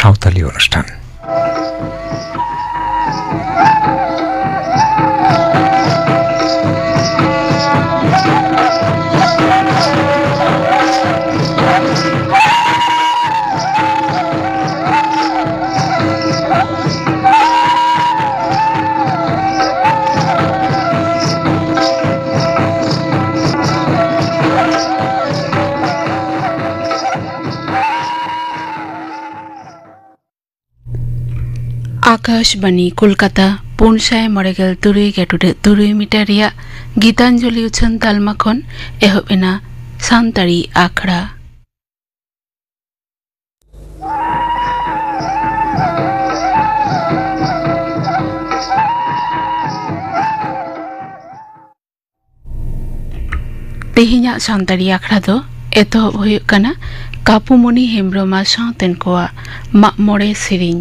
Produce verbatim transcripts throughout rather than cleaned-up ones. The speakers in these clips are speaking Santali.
ᱥᱟᱶᱛᱟᱞᱤ ᱚᱱᱩᱥᱴᱷᱟᱱ᱾ ᱟᱠᱟᱥᱵᱟᱱᱤ ᱠᱳᱞᱠᱟᱛᱟ, ᱯᱩᱱ ᱥᱟᱭ ᱢᱚᱬᱮ ᱜᱮᱞ ᱛᱩᱨᱩᱭ ᱜᱮᱴᱩᱰᱟᱹᱜ ᱛᱩᱨᱩᱭ ᱢᱤᱴᱟᱨ ᱨᱮᱭᱟᱜ ᱜᱤᱛᱟᱧᱡᱚᱞᱤ ᱩᱪᱷᱟᱹᱱ ᱛᱟᱞᱢᱟ ᱠᱷᱚᱱ ᱮᱦᱚᱵ ᱮᱱᱟ ᱥᱟᱱᱛᱟᱲᱤ ᱟᱠᱷᱲᱟ᱾ ᱛᱮᱦᱮᱧᱟᱜ ᱥᱟᱱᱛᱟᱲᱤ ᱟᱠᱷᱲᱟ ᱫᱚ ᱮᱛᱚᱦᱚᱵ ᱦᱩᱭᱩᱜ ᱠᱟᱱᱟ ᱠᱟᱯᱩᱢᱚᱱᱤ ᱦᱮᱢᱵᱽᱨᱚᱢ ᱟᱨ ᱥᱟᱶᱛᱮᱱ ᱠᱚᱣᱟᱜ ᱢᱟᱜ ᱢᱚᱬᱮ ᱥᱮᱨᱮᱧ᱾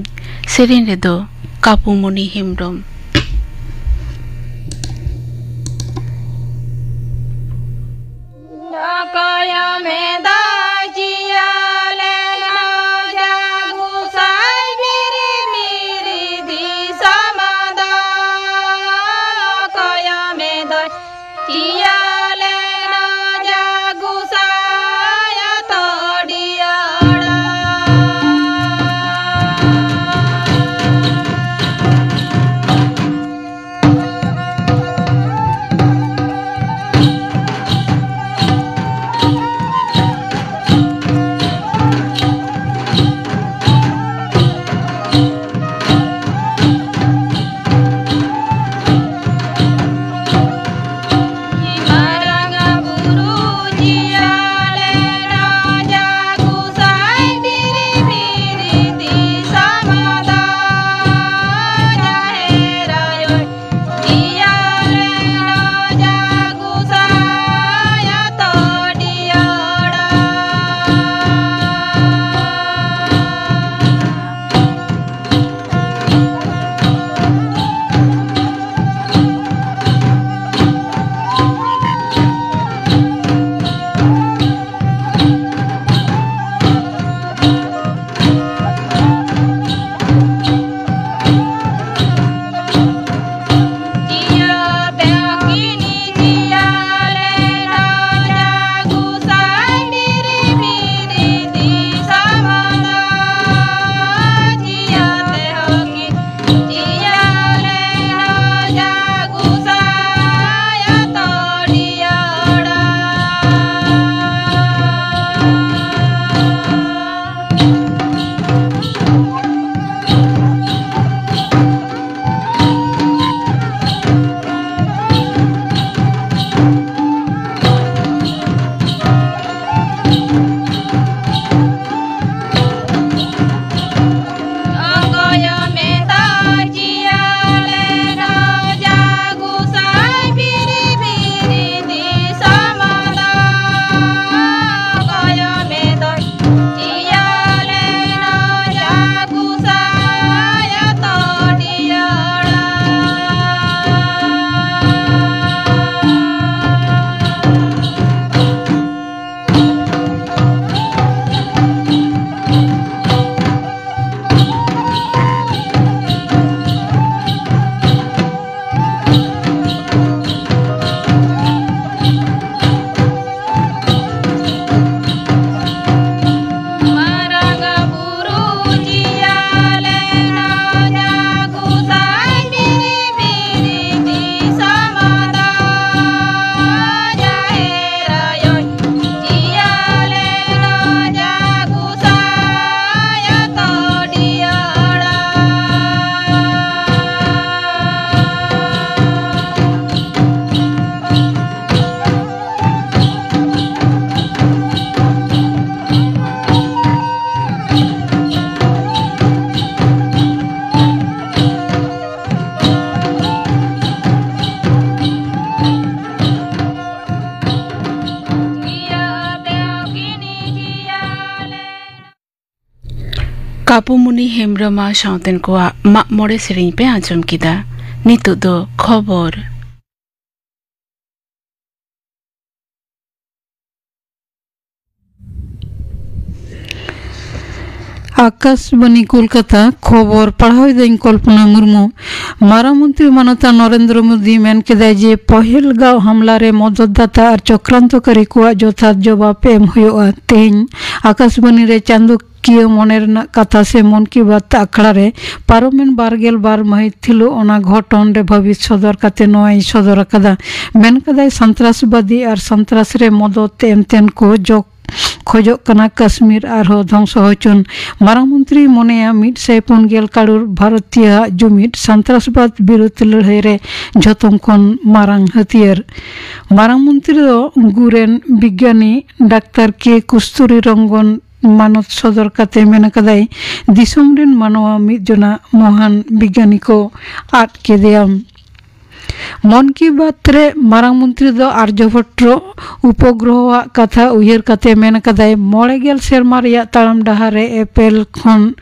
ᱥᱮᱨᱮᱧ ᱨᱮᱫᱚ ᱠᱟᱯᱩᱢᱚᱱᱤ ᱦᱮᱢᱵᱽᱨᱚᱢ᱾ ᱚᱠᱚᱭ ᱢᱮᱫᱟᱭ ᱪᱤᱭᱟᱹ ᱞᱮᱱᱟ ᱡᱟ ᱜᱩᱥᱟᱭ ᱵᱤᱨᱤ ᱵᱤᱨᱤ ᱫᱤᱥᱚᱢ ᱫᱚ? ᱚᱠᱚᱭ ᱢᱮᱫᱟᱭ ᱪᱤᱭᱟᱹ ᱞᱮᱱᱟ ᱡᱟ ᱜᱩᱥᱟᱭ ᱛᱚᱰᱤᱭᱟᱹᱲᱟ? ᱟᱯᱩᱢᱩᱱᱤ ᱦᱮᱢᱵᱽᱨᱚᱢ ᱟᱨ ᱥᱟᱶᱛᱮᱱ ᱠᱚᱣᱟᱜ ᱢᱟᱜ ᱢᱚᱬᱮ ᱥᱮᱨᱮᱧ ᱯᱮ ᱟᱸᱡᱚᱢ ᱠᱮᱫᱟ᱾ ᱱᱤᱛᱚᱜ ᱫᱚ ᱠᱷᱚᱵᱚᱨ᱾ ᱟᱠᱟᱥᱵᱟᱱᱤ ᱠᱳᱞᱠᱟᱛᱟ, ᱠᱷᱚᱵᱚᱨ ᱯᱟᱲᱦᱟᱣ ᱮᱫᱟᱹᱧ ᱠᱚᱞᱯᱚᱱᱟ ᱢᱩᱨᱢᱩ᱾ ᱢᱟᱨᱟᱝ ᱢᱚᱱᱛᱨᱤ ᱢᱟᱱᱚᱛᱟᱱ ᱱᱚᱨᱮᱱᱫᱨᱚ ᱢᱳᱫᱤ ᱢᱮᱱ ᱠᱮᱫᱟᱭ ᱡᱮ ᱯᱚᱦᱮᱞᱜᱟᱸᱣ ᱦᱟᱢᱞᱟ ᱨᱮ ᱢᱚᱫᱚᱛ ᱫᱟᱛᱟ ᱟᱨ ᱪᱚᱠᱨᱟᱱᱛᱚᱠᱟᱨᱤ ᱠᱚᱣᱟᱜ ᱡᱚᱛᱷᱟᱛ ᱡᱚᱵᱟᱵ ᱮᱢ ᱦᱩᱭᱩᱜᱼᱟ᱾ ᱛᱮᱦᱮᱧ ᱟᱠᱟᱥᱵᱟᱱᱤ ᱨᱮ ᱪᱟᱸᱫᱚ ᱠᱤᱭᱟᱹ ᱢᱚᱱᱮ ᱨᱮᱱᱟᱜ ᱠᱟᱛᱷᱟ ᱥᱮ ᱢᱚᱱ ᱠᱤ ᱵᱟᱛ ᱟᱠᱷᱲᱟ ᱨᱮ ᱯᱟᱨᱚᱢᱮᱱ ᱵᱟᱨᱜᱮᱞ ᱵᱟᱨ ᱢᱟᱹᱦᱤᱛ ᱦᱤᱞᱳᱜ ᱚᱱᱟ ᱜᱷᱚᱴᱚᱱ ᱨᱮ ᱵᱷᱟᱹᱵᱤᱛ ᱥᱚᱫᱚᱨ ᱠᱟᱛᱮ ᱱᱚᱣᱟᱭ ᱥᱚᱫᱚᱨ ᱟᱠᱟᱫᱟ᱾ ᱢᱮᱱ ᱠᱟᱫᱟᱭ, ᱥᱚᱱᱛᱨᱟᱥᱵᱟᱫᱤ ᱟᱨ ᱥᱚᱱᱛᱨᱟᱥ ᱨᱮ ᱢᱚᱫᱚᱛ ᱮᱢᱛᱮᱱ ᱠᱚ ᱡᱚᱜ ᱠᱷᱚᱡᱚᱜ ᱠᱟᱱᱟ ᱠᱟᱥᱢᱤᱨ ᱟᱨᱦᱚᱸ ᱫᱷᱚᱝᱥᱚ ᱦᱚᱪᱚᱱ᱾ ᱢᱟᱨᱟᱝ ᱢᱚᱱᱛᱨᱤ ᱢᱚᱱᱮᱭᱟ ᱢᱤᱫ ᱥᱟᱭ ᱯᱩᱱ ᱜᱮᱞ ᱠᱟᱨᱳᱲ ᱵᱷᱟᱨᱚᱛᱤᱭᱟᱹ ᱟᱜ ᱡᱩᱢᱤᱫ ᱥᱚᱱᱛᱨᱟᱥᱵᱟᱫ ᱵᱤᱨᱩᱫᱷ ᱞᱟᱹᱲᱦᱟᱹᱭ ᱨᱮ ᱡᱷᱚᱛᱚᱢ ᱠᱷᱚᱱ ᱢᱟᱨᱟᱝ ᱦᱟᱹᱛᱭᱟᱹᱨ᱾ ᱢᱟᱨᱟᱝ ᱢᱚᱱᱛᱨᱤ ᱫᱚ ᱜᱩᱨᱮᱱ ᱵᱤᱜᱽᱜᱟᱱᱤ ᱰᱟᱠᱛᱟᱨ ᱠᱮ ᱠᱩᱥᱛᱩᱨᱤ ᱨᱚᱝᱜᱚᱱ ᱢᱟᱱᱚᱛ ᱥᱚᱫᱚᱨ ᱠᱟᱛᱮ ᱢᱮᱱ ᱟᱠᱟᱫᱟᱭ, ᱫᱤᱥᱚᱢ ᱨᱮᱱ ᱢᱟᱱᱣᱟ ᱢᱤᱫ ᱡᱚᱱᱟ ᱢᱚᱦᱟᱱ ᱵᱤᱜᱽᱜᱟᱱᱤ ᱠᱚ ᱟᱫ ᱠᱮᱫᱮᱭᱟ᱾ ᱢᱚᱱ ᱠᱤ ᱵᱟᱛ ᱨᱮ ᱢᱟᱨᱟᱝ ᱢᱚᱱᱛᱨᱤ ᱫᱚ ᱟᱨᱡᱚᱵᱷᱚᱴᱴᱚ ᱩᱯᱚᱜᱨᱚᱦᱚᱣᱟᱜ ᱠᱟᱛᱷᱟ ᱩᱭᱦᱟᱹᱨ ᱠᱟᱛᱮ ᱢᱮᱱ ᱟᱠᱟᱫᱟᱭ, ᱢᱚᱬᱮ ᱜᱮᱞ ᱥᱮᱨᱢᱟ ᱨᱮᱭᱟᱜ ᱛᱟᱲᱟᱢ ᱰᱟᱦᱟᱨ ᱨᱮ ᱮᱯᱮᱞ ᱠᱷᱚᱱ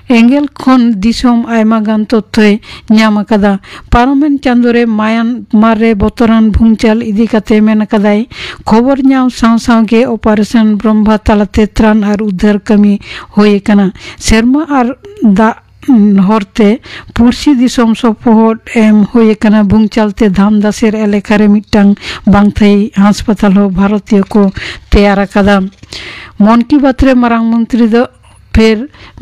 ᱮᱸᱜᱮᱞ ᱠᱷᱚᱱ ᱫᱤᱥᱚᱢ ᱟᱭᱢᱟ ᱜᱟᱱ ᱛᱚᱛᱛᱷᱚᱭ ᱧᱟᱢ ᱟᱠᱟᱫᱟ᱾ ᱯᱟᱨᱚᱢᱮᱱ ᱪᱟᱸᱫᱳ ᱨᱮ ᱢᱟᱭᱟᱱᱢᱟᱨ ᱨᱮ ᱵᱚᱛᱚᱨᱟᱱ ᱵᱷᱩᱝᱪᱟᱞ ᱤᱫᱤ ᱠᱟᱛᱮ ᱢᱮᱱ ᱟᱠᱟᱫᱟᱭ, ᱠᱷᱚᱵᱚᱨ ᱧᱟᱢ ᱥᱟᱶ ᱥᱟᱶ ᱜᱮ ᱚᱯᱟᱨᱮᱥᱚᱱ ᱵᱨᱚᱦᱢᱟ ᱛᱟᱞᱟᱛᱮ ᱛᱨᱟᱱ ᱟᱨ ᱩᱫᱽᱫᱷᱟᱨ ᱠᱟᱹᱢᱤ ᱦᱩᱭ ᱟᱠᱟᱱᱟ᱾ ᱥᱮᱨᱢᱟ ᱟᱨ ᱫᱟᱜ ᱦᱚᱨᱛᱮ ᱯᱩᱲᱥᱤ ᱫᱤᱥᱚᱢ ᱥᱚᱯᱚᱦᱚᱫ ᱮᱢ ᱦᱩᱭ ᱟᱠᱟᱱᱟ᱾ ᱵᱷᱩᱝᱪᱟᱞ ᱛᱮ ᱫᱷᱟᱢᱫᱟᱥᱮᱨ ᱮᱞᱟᱠᱟ ᱨᱮ ᱢᱤᱫᱴᱟᱝ ᱵᱟᱝᱛᱷᱟᱭᱤ ᱦᱟᱥᱯᱟᱛᱟᱞ ᱦᱚᱸ ᱵᱷᱟᱨᱚᱛᱤᱭᱚ ᱠᱚ ᱛᱮᱭᱟᱨ ᱟᱠᱟᱫᱟ᱾ ᱢᱚᱱ ᱠᱤ ᱵᱟᱛ ᱨᱮ ᱢᱟᱨᱟᱝ ᱢᱚᱱᱛᱨᱤ ᱫᱚ ᱯᱷᱮᱨ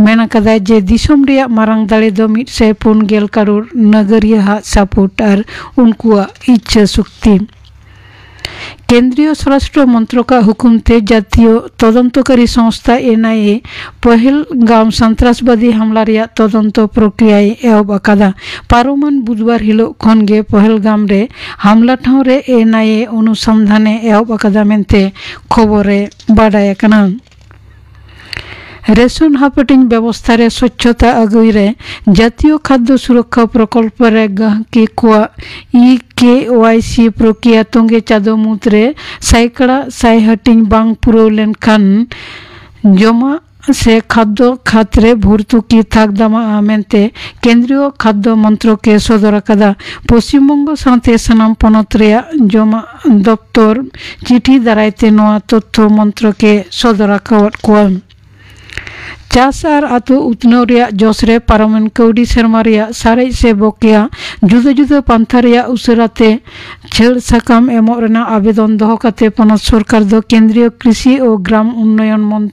ᱢᱮᱱ ᱟᱠᱟᱫᱟᱭ ᱡᱮ ᱫᱤᱥᱚᱢ ᱨᱮᱭᱟᱜ ᱢᱟᱨᱟᱝ ᱫᱟᱲᱮ ᱫᱚ ᱢᱤᱫ ᱥᱟᱭ ᱯᱩᱱ ᱜᱮᱞ ᱠᱟᱨᱳᱲ ᱱᱟᱜᱟᱨᱤᱭᱟᱹ ᱟᱜ ᱥᱟᱯᱳᱨᱴ ᱟᱨ ᱩᱱᱠᱩᱣᱟᱜ ᱤᱪᱪᱷᱟᱹ ᱥᱚᱠᱛᱤ᱾ ᱠᱮᱱᱫᱨᱤᱭᱚ ᱥᱚᱨᱟᱥᱴᱨᱚ ᱢᱚᱱᱛᱨᱚᱠᱟᱜ ᱦᱩᱠᱩᱢ ᱛᱮ ᱡᱟᱛᱤᱭᱚ ᱛᱚᱫᱚᱱᱛᱚᱠᱟᱨᱤ ᱥᱚᱝᱥᱛᱷᱟ ᱮᱱ ᱟᱭ ᱮ ᱯᱚᱦᱮᱞᱜᱟᱢ ᱥᱚᱱᱛᱨᱟᱥᱵᱟᱫᱤ ᱦᱟᱢᱞᱟ ᱨᱮᱭᱟᱜ ᱛᱚᱫᱚᱱᱛᱚ ᱯᱨᱚᱠᱨᱤᱭᱟᱭ ᱮᱦᱚᱵ ᱟᱠᱟᱫᱟ᱾ ᱯᱟᱨᱚᱢᱟᱱ ᱵᱩᱫᱷᱵᱟᱨ ᱦᱤᱞᱳᱜ ᱠᱷᱚᱱ ᱜᱮ ᱯᱚᱦᱮᱞᱜᱟᱢ ᱨᱮ ᱦᱟᱢᱞᱟ ᱴᱷᱟᱶ ᱨᱮ ᱮᱱ ᱟᱭ ᱮ ᱚᱱᱩᱥᱚᱱᱫᱷᱟᱱ ᱮ ᱮᱦᱚᱵ ᱟᱠᱟᱫᱟ ᱢᱮᱱᱛᱮ ᱠᱷᱚᱵᱚᱨ ᱨᱮ ᱵᱟᱰᱟᱭ ᱟᱠᱟᱱᱟ᱾ ᱨᱮᱥᱚᱱ ᱦᱟᱹᱯᱟᱹᱴᱤᱧ ᱵᱮᱵᱚᱥᱛᱷᱟ ᱨᱮ ᱥᱚᱪᱪᱷᱚᱛᱟ ᱟᱹᱜᱩᱭ ᱨᱮ ᱡᱟᱛᱤᱭᱚ ᱠᱷᱟᱫᱽᱫᱚ ᱥᱩᱨᱚᱠᱠᱷᱟ ᱯᱨᱚᱠᱚᱞᱯᱚ ᱨᱮ ᱜᱟᱦᱠᱤ ᱠᱚᱣᱟᱜ ᱤ ᱠᱮ ᱣᱟᱭ ᱥᱤ ᱯᱨᱚᱠᱨᱤᱭᱟ ᱛᱚᱸᱜᱮ ᱪᱟᱸᱫᱚ ᱢᱩᱫᱽᱨᱮ ᱥᱟᱭᱠᱟᱲᱟ ᱥᱟᱭ ᱦᱟᱹᱴᱤᱧ ᱵᱟᱝ ᱯᱩᱨᱟᱹᱣ ᱞᱮᱱᱠᱷᱟᱱ ᱡᱚᱢᱟᱜ ᱥᱮ ᱠᱷᱟᱫᱽᱫᱚ ᱠᱷᱟᱛ ᱨᱮ ᱵᱷᱚᱨᱛᱩᱠᱤ ᱛᱷᱟᱠ ᱫᱟᱢᱟᱜᱼᱟ ᱢᱮᱱᱛᱮ ᱠᱮᱱᱫᱨᱤᱭᱚ ᱠᱷᱟᱫᱽᱫᱚ ᱢᱚᱱᱛᱨᱚᱠ ᱮ ᱥᱚᱫᱚᱨ ᱟᱠᱟᱫᱟ᱾ ᱯᱚᱥᱪᱤᱢ ᱵᱚᱝᱜᱚ ᱥᱟᱶᱛᱮ ᱥᱟᱱᱟᱢ ᱯᱚᱱᱚᱛ ᱨᱮᱭᱟᱜ ᱡᱚᱢᱟᱜ ᱫᱚᱯᱛᱚᱨ ᱪᱤᱴᱷᱤ ᱫᱟᱨᱟᱭ ᱛᱮ ᱱᱚᱣᱟ ᱛᱚᱛᱛᱷᱚ ᱢᱚᱱᱛᱨᱚᱠ ᱮ ᱥᱚᱫᱚᱨ ᱟᱠᱟᱣᱟᱫ ᱠᱚᱣᱟ᱾ ᱪᱟᱥ ᱟᱨ ᱟᱛᱳ ᱩᱛᱱᱟᱹᱣ ᱨᱮᱭᱟᱜ ᱡᱚᱥ ᱨᱮ ᱯᱟᱨᱚᱢᱮᱱ ᱠᱟᱹᱣᱰᱤ ᱥᱮᱨᱢᱟ ᱨᱮᱭᱟᱜ ᱥᱟᱨᱮᱡ ᱥᱮ ᱵᱚᱠᱮᱭᱟ ᱡᱩᱫᱟᱹ ᱡᱩᱫᱟᱹ ᱯᱟᱱᱛᱷᱟ ᱨᱮᱭᱟᱜ ᱩᱥᱟᱹᱨᱟ ᱛᱮ ᱪᱷᱟᱹᱲ ᱥᱟᱠᱟᱢ ᱮᱢᱚᱜ ᱨᱮᱱᱟᱜ ᱟᱵᱮᱫᱚᱱ ᱫᱚᱦᱚ ᱠᱟᱛᱮ ᱯᱚᱱᱚᱛ ᱥᱚᱨᱠᱟᱨ ᱫᱚ ᱠᱮᱱᱫᱨᱤᱭᱚ ᱠᱨᱤᱥᱤ ᱳ ᱜᱨᱟᱢ ᱩᱱᱱᱚᱭᱚᱱ ᱢᱚᱱ-,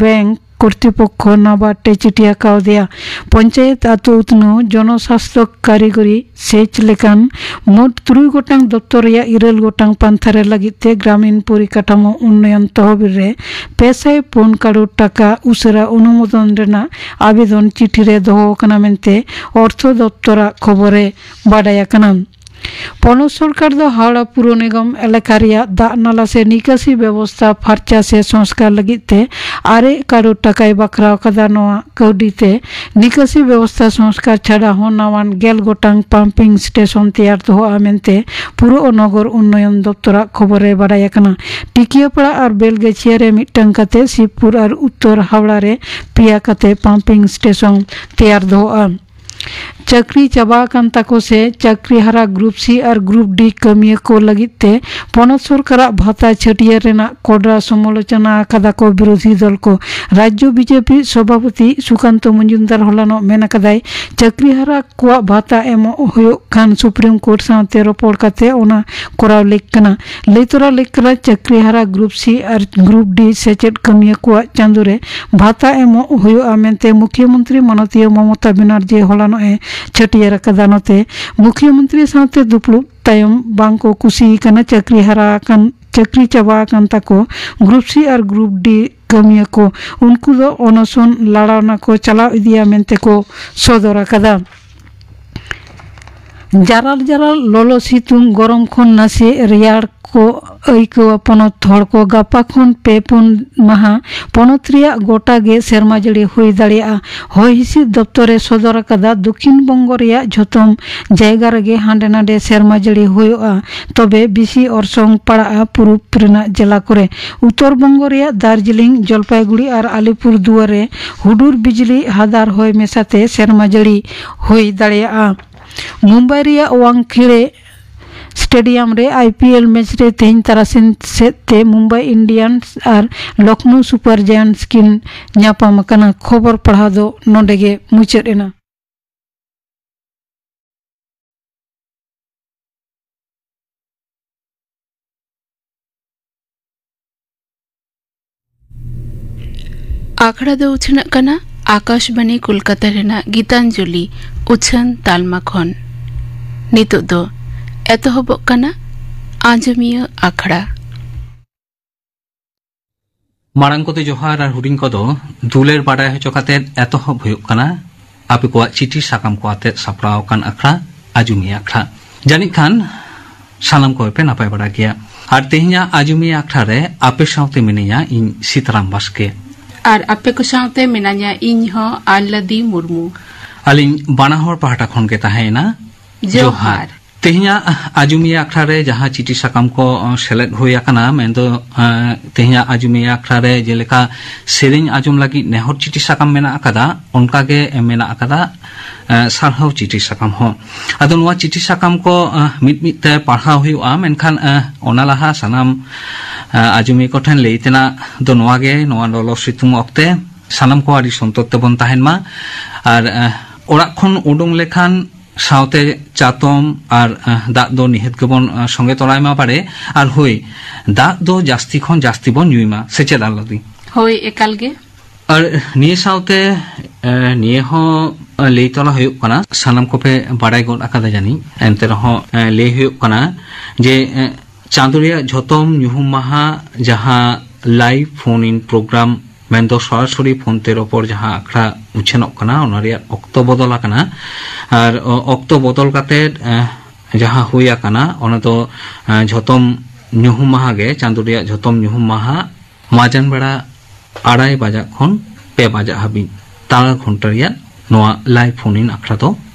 ᱵᱮᱝᱠ ᱠᱚᱨᱛᱨᱤᱯᱚᱠᱠᱷᱚ ᱱᱟᱵᱟᱨᱰ ᱮ ᱪᱤᱴᱷᱤ ᱟᱠᱟᱣᱟᱫᱮᱭᱟ᱾ ᱯᱚᱧᱪᱟᱭᱮᱛ ᱟᱛᱳ ᱩᱛᱱᱟᱹᱣ, ᱡᱚᱱᱚᱥᱟᱥᱛᱷᱚ, ᱠᱟᱹᱨᱤᱜᱚᱨᱤ ᱥᱮᱪ ᱞᱮᱠᱟᱱ ᱢᱳᱴ ᱛᱩᱨᱩᱭ ᱜᱚᱴᱟᱝ ᱫᱚᱯᱛᱚᱨ ᱨᱮᱭᱟᱜ ᱤᱨᱟᱹᱞ ᱜᱚᱴᱟᱝ ᱯᱟᱱᱛᱷᱟ ᱨᱮ ᱞᱟᱹᱜᱤᱫ ᱛᱮ ᱜᱨᱟᱢᱤᱱ ᱯᱚᱨᱤᱠᱟᱴᱷᱟᱢᱳ ᱩᱱᱱᱚᱭᱚᱱ ᱛᱚᱦᱚᱵᱤᱞ ᱨᱮ ᱯᱮ ᱥᱟᱭ ᱯᱩᱱ ᱠᱟᱨᱳᱲ ᱴᱟᱠᱟ ᱩᱥᱟᱹᱨᱟ ᱚᱱᱩᱢᱳᱫᱚᱱ ᱨᱮᱱᱟᱜ ᱟᱵᱮᱫᱚᱱ ᱪᱤᱴᱷᱤ ᱨᱮ ᱫᱚᱦᱚ ᱟᱠᱟᱱᱟ ᱢᱮᱱᱛᱮ ᱚᱨᱛᱷᱚ ᱫᱚᱯᱛᱚᱨᱟᱜ ᱠᱷᱚᱵᱚᱨ ᱨᱮ ᱵᱟᱰᱟᱭ ᱟᱠᱟᱱᱟ᱾ ᱯᱚᱱᱚᱛ ᱥᱚᱨᱠᱟᱨ ᱫᱚ ᱦᱟᱣᱲᱟ ᱯᱩᱨᱚ ᱱᱤᱜᱚᱢ ᱮᱞᱟᱠᱟ ᱨᱮᱭᱟᱜ ᱫᱟᱜ ᱱᱟᱞᱟ ᱥᱮ ᱱᱤᱠᱟᱥᱤ ᱵᱮᱵᱚᱥᱛᱷᱟ ᱯᱷᱟᱨᱪᱟ ᱥᱮ ᱥᱚᱝᱥᱠᱟᱨ ᱞᱟᱹᱜᱤᱫ ᱛᱮ ᱟᱨᱮ ᱠᱟᱨᱳᱲ ᱴᱟᱠᱟᱭ ᱵᱟᱠᱷᱨᱟᱣ ᱟᱠᱟᱫᱟ᱾ ᱱᱚᱣᱟ ᱠᱟᱹᱣᱰᱤ ᱛᱮ ᱱᱤᱠᱟᱥᱤ ᱵᱮᱵᱚᱥᱛᱷᱟ ᱥᱚᱝᱥᱠᱟᱨ ᱪᱷᱟᱰᱟ ᱦᱚᱸ ᱱᱟᱣᱟᱱ ᱜᱮᱞ ᱜᱚᱴᱟᱝ ᱯᱟᱢᱯᱤᱝ ᱥᱴᱮᱥᱚᱱ ᱛᱮᱭᱟᱨ ᱫᱚᱦᱚᱜᱼᱟ ᱢᱮᱱᱛᱮ ᱯᱩᱨᱚ ᱱᱚᱜᱚᱨ ᱩᱱᱱᱚᱭᱚᱱ ᱫᱚᱯᱛᱚᱨᱟᱜ ᱠᱷᱚᱵᱚᱨ ᱨᱮ ᱵᱟᱰᱟᱭ ᱟᱠᱟᱱᱟ᱾ ᱴᱤᱠᱤᱭᱟᱹᱯᱟᱲᱟ ᱟᱨ ᱵᱮᱞᱜᱟᱹᱪᱷᱤᱭᱟᱹ ᱨᱮ ᱢᱤᱫᱴᱟᱝ ᱠᱟᱛᱮ, ᱥᱤᱵᱽᱯᱩᱨ ᱟᱨ ᱩᱛᱛᱚᱨ ᱦᱟᱣᱲᱟ ᱨᱮ ᱯᱮᱭᱟ ᱠᱟᱛᱮ ᱯᱟᱢᱯᱤᱝ ᱥᱴᱮᱥᱚᱱ ᱛᱮᱭᱟᱨ ᱫᱚᱦᱚᱜᱼᱟ᱾ ᱪᱟᱹᱠᱨᱤ ᱪᱟᱵᱟ ᱟᱠᱟᱱ ᱛᱟᱠᱚ ᱥᱮ ᱪᱟᱹᱠᱨᱤ ᱦᱟᱨᱟ ᱜᱨᱩᱯ ᱥᱤ ᱟᱨ ᱜᱨᱩᱯ ᱰᱤ ᱠᱟᱹᱢᱤᱭᱟᱹ ᱠᱚ ᱞᱟᱹᱜᱤᱫ ᱛᱮ ᱯᱚᱱᱚᱛ ᱥᱚᱨᱠᱟᱨᱟᱜ ᱵᱷᱟᱛᱟ ᱪᱷᱟᱹᱴᱭᱟᱹᱨ ᱨᱮᱱᱟᱜ ᱠᱚᱰᱨᱟ ᱥᱚᱢᱟᱞᱳᱪᱚᱱᱟ ᱟᱠᱟᱫᱟ ᱠᱚ ᱵᱤᱨᱳᱫᱷᱤ ᱫᱚᱞ ᱠᱚ᱾ ᱨᱟᱡᱽᱡᱚ ᱵᱤᱡᱮᱯᱤ ᱥᱚᱵᱷᱟᱯᱚᱛᱤ ᱥᱩᱠᱟᱱᱛᱚ ᱢᱚᱡᱩᱢᱫᱟᱨ ᱦᱚᱞᱟᱱᱚᱜ ᱢᱮᱱ ᱟᱠᱟᱫᱟᱭ, ᱪᱟᱹᱠᱨᱤ ᱦᱟᱨᱟ ᱠᱚᱣᱟᱜ ᱵᱷᱟᱛᱟ ᱮᱢᱚᱜ ᱦᱩᱭᱩᱜ ᱠᱷᱟᱱ ᱥᱩᱯᱨᱤᱢ ᱠᱳᱨᱴ ᱥᱟᱶᱛᱮ ᱨᱚᱯᱚᱲ ᱠᱟᱛᱮ ᱚᱱᱟ ᱠᱚᱨᱟᱣ ᱞᱮᱠ ᱠᱟᱱᱟ᱾ ᱞᱟᱹᱭ ᱛᱚᱨᱟ ᱞᱮᱠ ᱠᱟᱱᱟ, ᱪᱟᱹᱠᱨᱤ ᱦᱟᱨᱟ ᱜᱨᱩᱯ ᱥᱤ ᱟᱨ ᱜᱨᱩᱯ ᱰᱤ ᱥᱮᱪᱮᱫ ᱠᱟᱹᱢᱤᱭᱟᱹ ᱠᱚᱣᱟᱜ ᱪᱟᱸᱫᱳ ᱨᱮ ᱵᱷᱟᱛᱟ ᱮᱢᱚᱜ ᱦᱩᱭᱩᱜᱼᱟ ᱢᱮᱱᱛᱮ ᱢᱩᱠᱷᱭᱟᱹ ᱢᱚᱱᱛᱨᱤ ᱢᱟᱱᱚᱛᱤᱭᱟᱹ ᱢᱚᱢᱚᱛᱟ ᱵᱮᱱᱟᱨᱡᱤ ᱦᱚᱞᱟᱱᱚᱜ ᱮ ᱪᱷᱟᱹᱴᱭᱟᱹᱨ ᱟᱠᱟᱫᱟ᱾ ᱱᱚᱛᱮ ᱢᱩᱠᱷᱭᱟᱹ ᱢᱚᱱᱛᱨᱤ ᱥᱟᱶᱛᱮ ᱫᱩᱯᱲᱩᱵ ᱛᱟᱭᱚᱢ ᱵᱟᱝ ᱠᱚ ᱠᱩᱥᱤ ᱟᱠᱟᱱᱟ ᱪᱟᱹᱠᱨᱤ ᱦᱟᱨᱟ ᱟᱠᱟᱱ, ᱪᱟᱹᱠᱨᱤ ᱪᱟᱵᱟ ᱟᱠᱟᱱ ᱛᱟᱠᱚ ᱜᱨᱩᱯ ᱥᱤ ᱟᱨ ᱜᱨᱩᱯ ᱰᱤ ᱠᱟᱹᱢᱤᱭᱟᱹ ᱠᱚ, ᱩᱱᱠᱩ ᱫᱚ ᱚᱱᱚᱥᱚᱱ ᱞᱟᱲᱟᱣᱱᱟ ᱠᱚ ᱪᱟᱞᱟᱣ ᱤᱫᱤᱭᱟ ᱢᱮᱱᱛᱮ ᱠᱚ ᱥᱚᱫᱚᱨ ᱟᱠᱟᱫᱟ᱾ ᱡᱟᱨᱟᱞ ᱡᱟᱨᱟᱞ ᱞᱚᱞᱚ ᱥᱤᱛᱩᱝ, ᱜᱚᱨᱚᱢ ᱠᱷᱚᱱ ᱱᱟᱥᱮ ᱨᱮᱭᱟᱲ ᱠᱚ ᱟᱹᱭᱠᱟᱹᱣᱟ ᱯᱚᱱᱚᱛ ᱦᱚᱲ ᱠᱚ᱾ ᱜᱟᱯᱟ ᱠᱷᱚᱱ ᱯᱮ ᱯᱩᱱ ᱢᱟᱦᱟ ᱯᱚᱱᱚᱛ ᱨᱮᱭᱟᱜ ᱜᱚᱴᱟ ᱜᱮ ᱥᱮᱨᱢᱟ ᱡᱟᱹᱲᱤ ᱦᱩᱭ ᱫᱟᱲᱮᱭᱟᱜᱼᱟ᱾ ᱦᱚᱭ ᱦᱤᱸᱥᱤᱫ ᱫᱚᱯᱛᱚᱨ ᱮ ᱥᱚᱫᱚᱨ ᱟᱠᱟᱫᱟ, ᱫᱚᱠᱷᱤᱱ ᱵᱚᱝᱜᱚ ᱨᱮᱭᱟᱜ ᱡᱷᱚᱛᱚᱢ ᱡᱟᱭᱜᱟ ᱨᱮᱜᱮ ᱦᱟᱸᱰᱮ ᱱᱟᱰᱮ ᱥᱮᱨᱢᱟ ᱡᱟᱹᱲᱤ ᱦᱩᱭᱩᱜᱼᱟ, ᱛᱚᱵᱮ ᱵᱮᱥᱤ ᱚᱨᱥᱚᱝ ᱯᱟᱲᱟᱜᱼᱟ ᱯᱩᱨᱩᱵ ᱨᱮᱱᱟᱜ ᱡᱮᱞᱟ ᱠᱚᱨᱮ᱾ ᱩᱛᱛᱚᱨ ᱵᱚᱝᱜᱚ ᱨᱮᱭᱟᱜ ᱫᱟᱨᱡᱤᱞᱤᱝ, ᱡᱚᱞᱯᱟᱭᱜᱩᱲᱤ ᱟᱨ ᱟᱞᱤᱯᱩᱨ ᱫᱩᱣᱟᱨ ᱨᱮ ᱦᱩᱰᱩᱨ ᱵᱤᱡᱽᱞᱤ, ᱦᱟᱫᱟᱨ ᱦᱚᱭ ᱢᱮᱥᱟᱛᱮ ᱥᱮᱨᱢᱟ ᱡᱟᱹᱲᱤ ᱦᱩᱭ ᱫᱟᱲᱮᱭᱟᱜᱼᱟ᱾ ᱢᱩᱢᱵᱟᱭ ᱨᱮᱭᱟᱜ ᱣᱟᱝᱠᱷᱮᱲᱮ ᱥᱴᱮᱰᱤᱭᱟᱢ ᱨᱮ ᱟᱭ ᱯᱤ ᱮᱞ ᱢᱮᱪ ᱨᱮ ᱛᱮᱦᱮᱧ ᱛᱟᱨᱟᱥᱤᱧ ᱥᱮᱫ ᱛᱮ ᱢᱩᱢᱵᱟᱭ ᱤᱱᱰᱤᱭᱟᱱᱥ ᱟᱨ ᱞᱚᱠᱷᱱᱚᱣ ᱥᱩᱯᱟᱨ ᱡᱟᱭᱟᱱᱴᱥ ᱠᱤᱱ ᱧᱟᱯᱟᱢ ᱟᱠᱟᱱᱟ᱾ ᱠᱷᱚᱵᱚᱨ ᱯᱟᱲᱦᱟᱣ ᱫᱚ ᱱᱚᱰᱮ ᱜᱮ ᱢᱩᱪᱟᱹᱫ ᱮᱱᱟ᱾ ᱟᱠᱷᱲᱟ ᱫᱚ ᱩᱪᱷᱟᱹᱱᱚᱜ ᱠᱟᱱᱟ ᱟᱠᱟᱥᱵᱟᱱᱤ ᱠᱳᱞᱠᱟᱛᱟ ᱨᱮᱱᱟᱜ ᱜᱤᱛᱟᱧᱡᱚᱞᱤ ᱩᱪᱷᱟᱹᱱ ᱛᱟᱞᱢᱟ ᱠᱷᱚᱱ᱾ ᱱᱤᱛᱚᱜ ᱫᱚ ᱮᱛᱚᱦᱚᱵᱚᱜ ᱠᱟᱱᱟ ᱟᱸᱡᱚᱢᱤᱭᱟᱹ ᱟᱠᱷᱲᱟ᱾ ᱢᱟᱲᱟᱝ ᱠᱚᱫᱚ ᱡᱚᱦᱟᱨ ᱟᱨ ᱦᱩᱰᱤᱧ ᱠᱚᱫᱚ ᱫᱩᱞᱟᱹᱲ ᱵᱟᱰᱟᱭ ᱦᱚᱪᱚ ᱠᱟᱛᱮ ᱮᱛᱚᱦᱚᱵ ᱦᱩᱭᱩᱜ ᱠᱟᱱᱟ ᱟᱯᱮ ᱠᱚᱣᱟᱜ ᱪᱤᱴᱷᱤ ᱥᱟᱠᱟᱢ ᱠᱚ ᱟᱛᱮ ᱥᱟᱯᱲᱟᱣ ᱟᱠᱟᱱ ᱟᱠᱷᱲᱟ, ᱟᱸᱡᱚᱢᱤᱭᱟᱹ ᱟᱠᱷᱲᱟ᱾ ᱡᱟᱹᱱᱤᱡ ᱠᱷᱟᱱ ᱥᱟᱱᱟᱢ ᱠᱚᱜᱮ ᱯᱮ ᱱᱟᱯᱟᱭ ᱵᱟᱲᱟ ᱜᱮᱭᱟ᱾ ᱟᱨ ᱛᱮᱦᱮᱧᱟᱜ ᱟᱸᱡᱚᱢᱤᱭᱟᱹ ᱟᱠᱷᱲᱟ ᱨᱮ ᱟᱯᱮ ᱥᱟᱶᱛᱮ ᱢᱤᱱᱟᱹᱧᱟ ᱤᱧ ᱥᱤᱛᱟᱨᱟᱢ ᱵᱟᱥᱠᱮ᱾ ᱟᱨ ᱟᱯᱮ ᱠᱚ ᱥᱟᱶᱛᱮ ᱢᱮᱱᱟᱧᱟ ᱤᱧ ᱦᱚᱸ ᱟᱞᱞᱟᱫᱤ ᱢᱩᱨᱢᱩ᱾ ᱟᱹᱞᱤᱧ ᱵᱟᱱᱟ ᱦᱚᱲ ᱯᱟᱦᱴᱟ ᱠᱷᱚᱱ ᱜᱮ ᱛᱟᱦᱮᱸᱭᱮᱱᱟ ᱡᱚᱦᱟᱨ᱾ ᱡᱚᱦᱟᱨ᱾ ᱛᱮᱦᱮᱧᱟᱜ ᱟᱸᱡᱚᱢᱤᱭᱟᱹ ᱟᱠᱷᱲᱟ ᱨᱮ ᱡᱟᱦᱟᱸ ᱪᱤᱴᱷᱤ ᱥᱟᱠᱟᱢ ᱠᱚ, ᱚ, ᱥᱮᱞᱮᱫ ᱦᱩᱭ ᱟᱠᱟᱱᱟ, ᱢᱮᱱᱫᱚ, ᱮ, ᱛᱮᱦᱮᱧᱟᱜ ᱟᱸᱡᱚᱢᱤᱭᱟᱹ ᱟᱠᱷᱲᱟ ᱨᱮ ᱡᱮᱞᱮᱠᱟ ᱥᱮᱨᱮᱧ ᱟᱸᱡᱚᱢ ᱞᱟᱹᱜᱤᱫ ᱱᱮᱦᱚᱨ ᱪᱤᱴᱷᱤ ᱥᱟᱠᱟᱢ ᱢᱮᱱᱟᱜ ᱟᱠᱟᱫᱟ, ᱚᱱᱠᱟ ᱜᱮ ᱢᱮᱱᱟᱜ ᱟᱠᱟᱫᱟ, ᱮ, ᱥᱟᱨᱦᱟᱣ ᱪᱤᱴᱷᱤ ᱥᱟᱠᱟᱢ ᱦᱚᱸ᱾ ᱟᱫᱚ ᱱᱚᱣᱟ ᱪᱤᱴᱷᱤ ᱥᱟᱠᱟᱢ ᱠᱚ, ᱮ, ᱢᱤᱫ ᱢᱤᱫ ᱛᱮ ᱯᱟᱲᱦᱟᱣ ᱦᱩᱭᱩᱜᱼᱟ, ᱢᱮᱱᱠᱷᱟᱱ, ᱮ, ᱚᱱᱟ ᱞᱟᱦᱟ ᱥᱟᱱᱟᱢ, ᱮ, ᱟᱸᱡᱚᱢᱤᱭᱟᱹ ᱠᱚᱴᱷᱮᱱ ᱞᱟᱹᱭ ᱛᱮᱱᱟᱜ ᱫᱚ ᱱᱚᱣᱟ ᱜᱮ, ᱱᱚᱣᱟ ᱞᱚᱞᱚ ᱥᱤᱛᱩᱝ ᱚᱠᱛᱮ ᱥᱟᱱᱟᱢ ᱠᱚ ᱟᱹᱰᱤ ᱥᱚᱱᱛᱚᱨ ᱛᱮᱵᱚᱱ ᱛᱟᱦᱮᱱ ᱢᱟ᱾ ᱟᱨ, ᱮ, ᱚᱲᱟᱜ ᱠᱷᱚᱱ ᱩᱰᱩᱝ ᱞᱮᱠᱷᱟᱱ ᱥᱟᱶᱛᱮ ᱪᱟᱛᱚᱢ ᱟᱨ, ᱟᱸ, ᱫᱟᱜ ᱫᱚ ᱱᱤᱦᱟᱹᱛ ᱜᱮᱵᱚᱱ, ᱟᱸ, ᱥᱚᱸᱜᱮ ᱛᱚᱨᱟᱭ ᱢᱟ ᱵᱟᱲᱮ᱾ ᱟᱨ ᱦᱳᱭ, ᱫᱟᱜ ᱫᱚ ᱡᱟᱹᱥᱛᱤ ᱠᱷᱚᱱ ᱡᱟᱹᱥᱛᱤ ᱵᱚᱱ ᱧᱩᱭ ᱢᱟ, ᱥᱮ ᱪᱮᱫ ᱟᱞᱞᱟᱫᱤ? ᱦᱳᱭ, ᱮᱠᱟᱞ ᱜᱮ᱾ ᱟᱨ ᱱᱤᱭᱟᱹ ᱥᱟᱶᱛᱮ, ᱟᱸ, ᱱᱤᱭᱟᱹ ᱦᱚᱸ, ᱟᱸ, ᱞᱟᱹᱭ ᱛᱚᱨᱟ ᱦᱩᱭᱩᱜ ᱠᱟᱱᱟ, ᱥᱟᱱᱟᱢ ᱠᱚᱯᱮ ᱵᱟᱲᱟᱭ ᱜᱚᱫ ᱟᱠᱟᱫᱟ ᱡᱟᱹᱱᱤᱡ, ᱮᱱᱛᱮ ᱨᱮᱦᱚᱸ, ᱟᱸ, ᱞᱟᱹᱭ ᱦᱩᱭᱩᱜ ᱠᱟᱱᱟ ᱡᱮ, ᱟᱸ, ᱪᱟᱸᱫᱳ ᱨᱮᱭᱟᱜ ᱡᱷᱚᱛᱚᱢ ᱧᱩᱦᱩᱢ ᱢᱟᱦᱟ ᱡᱟᱦᱟᱸ live phone in program ᱢᱮᱱᱫᱚ ᱥᱚᱨᱟᱥᱚᱨᱤ ᱯᱷᱳᱱ ᱛᱮ ᱨᱚᱯᱚᱲ ᱡᱟᱦᱟᱸ ᱟᱠᱷᱲᱟ ᱩᱪᱷᱟᱹᱱᱚᱜ ᱠᱟᱱᱟ, ᱚᱱᱟ ᱨᱮᱭᱟᱜ ᱚᱠᱛᱚ ᱵᱚᱫᱚᱞ ᱟᱠᱟᱱᱟ᱾ ᱟᱨ ᱚ-, ᱚᱠᱛᱚ ᱵᱚᱫᱚᱞ ᱠᱟᱛᱮ, ᱮ, ᱡᱟᱦᱟᱸ ᱦᱩᱭ ᱟᱠᱟᱱᱟ, ᱚᱱᱟ ᱫᱚ, ᱮ, ᱡᱷᱚᱛᱚᱢ ᱧᱩᱦᱩᱢ ᱢᱟᱦᱟ ᱜᱮ, ᱪᱟᱸᱫᱳ ᱨᱮᱭᱟᱜ ᱡᱷᱚᱛᱚᱢ ᱧᱩᱦᱩᱢ ᱢᱟᱦᱟ ᱢᱟᱡᱟᱱ ᱵᱮᱲᱟ ᱟᱲᱟᱭ ᱵᱟᱡᱟᱜ ᱠᱷᱚᱱ ᱯᱮ ᱵᱟᱡᱟᱜ ᱦᱟᱹᱵᱤᱡ ᱛᱟᱞᱟ ᱜᱷᱚᱱᱴᱟ ᱨᱮᱭᱟᱜ ᱱᱚᱣᱟ live phone in ᱟᱠᱷᱲᱟ ᱫᱚ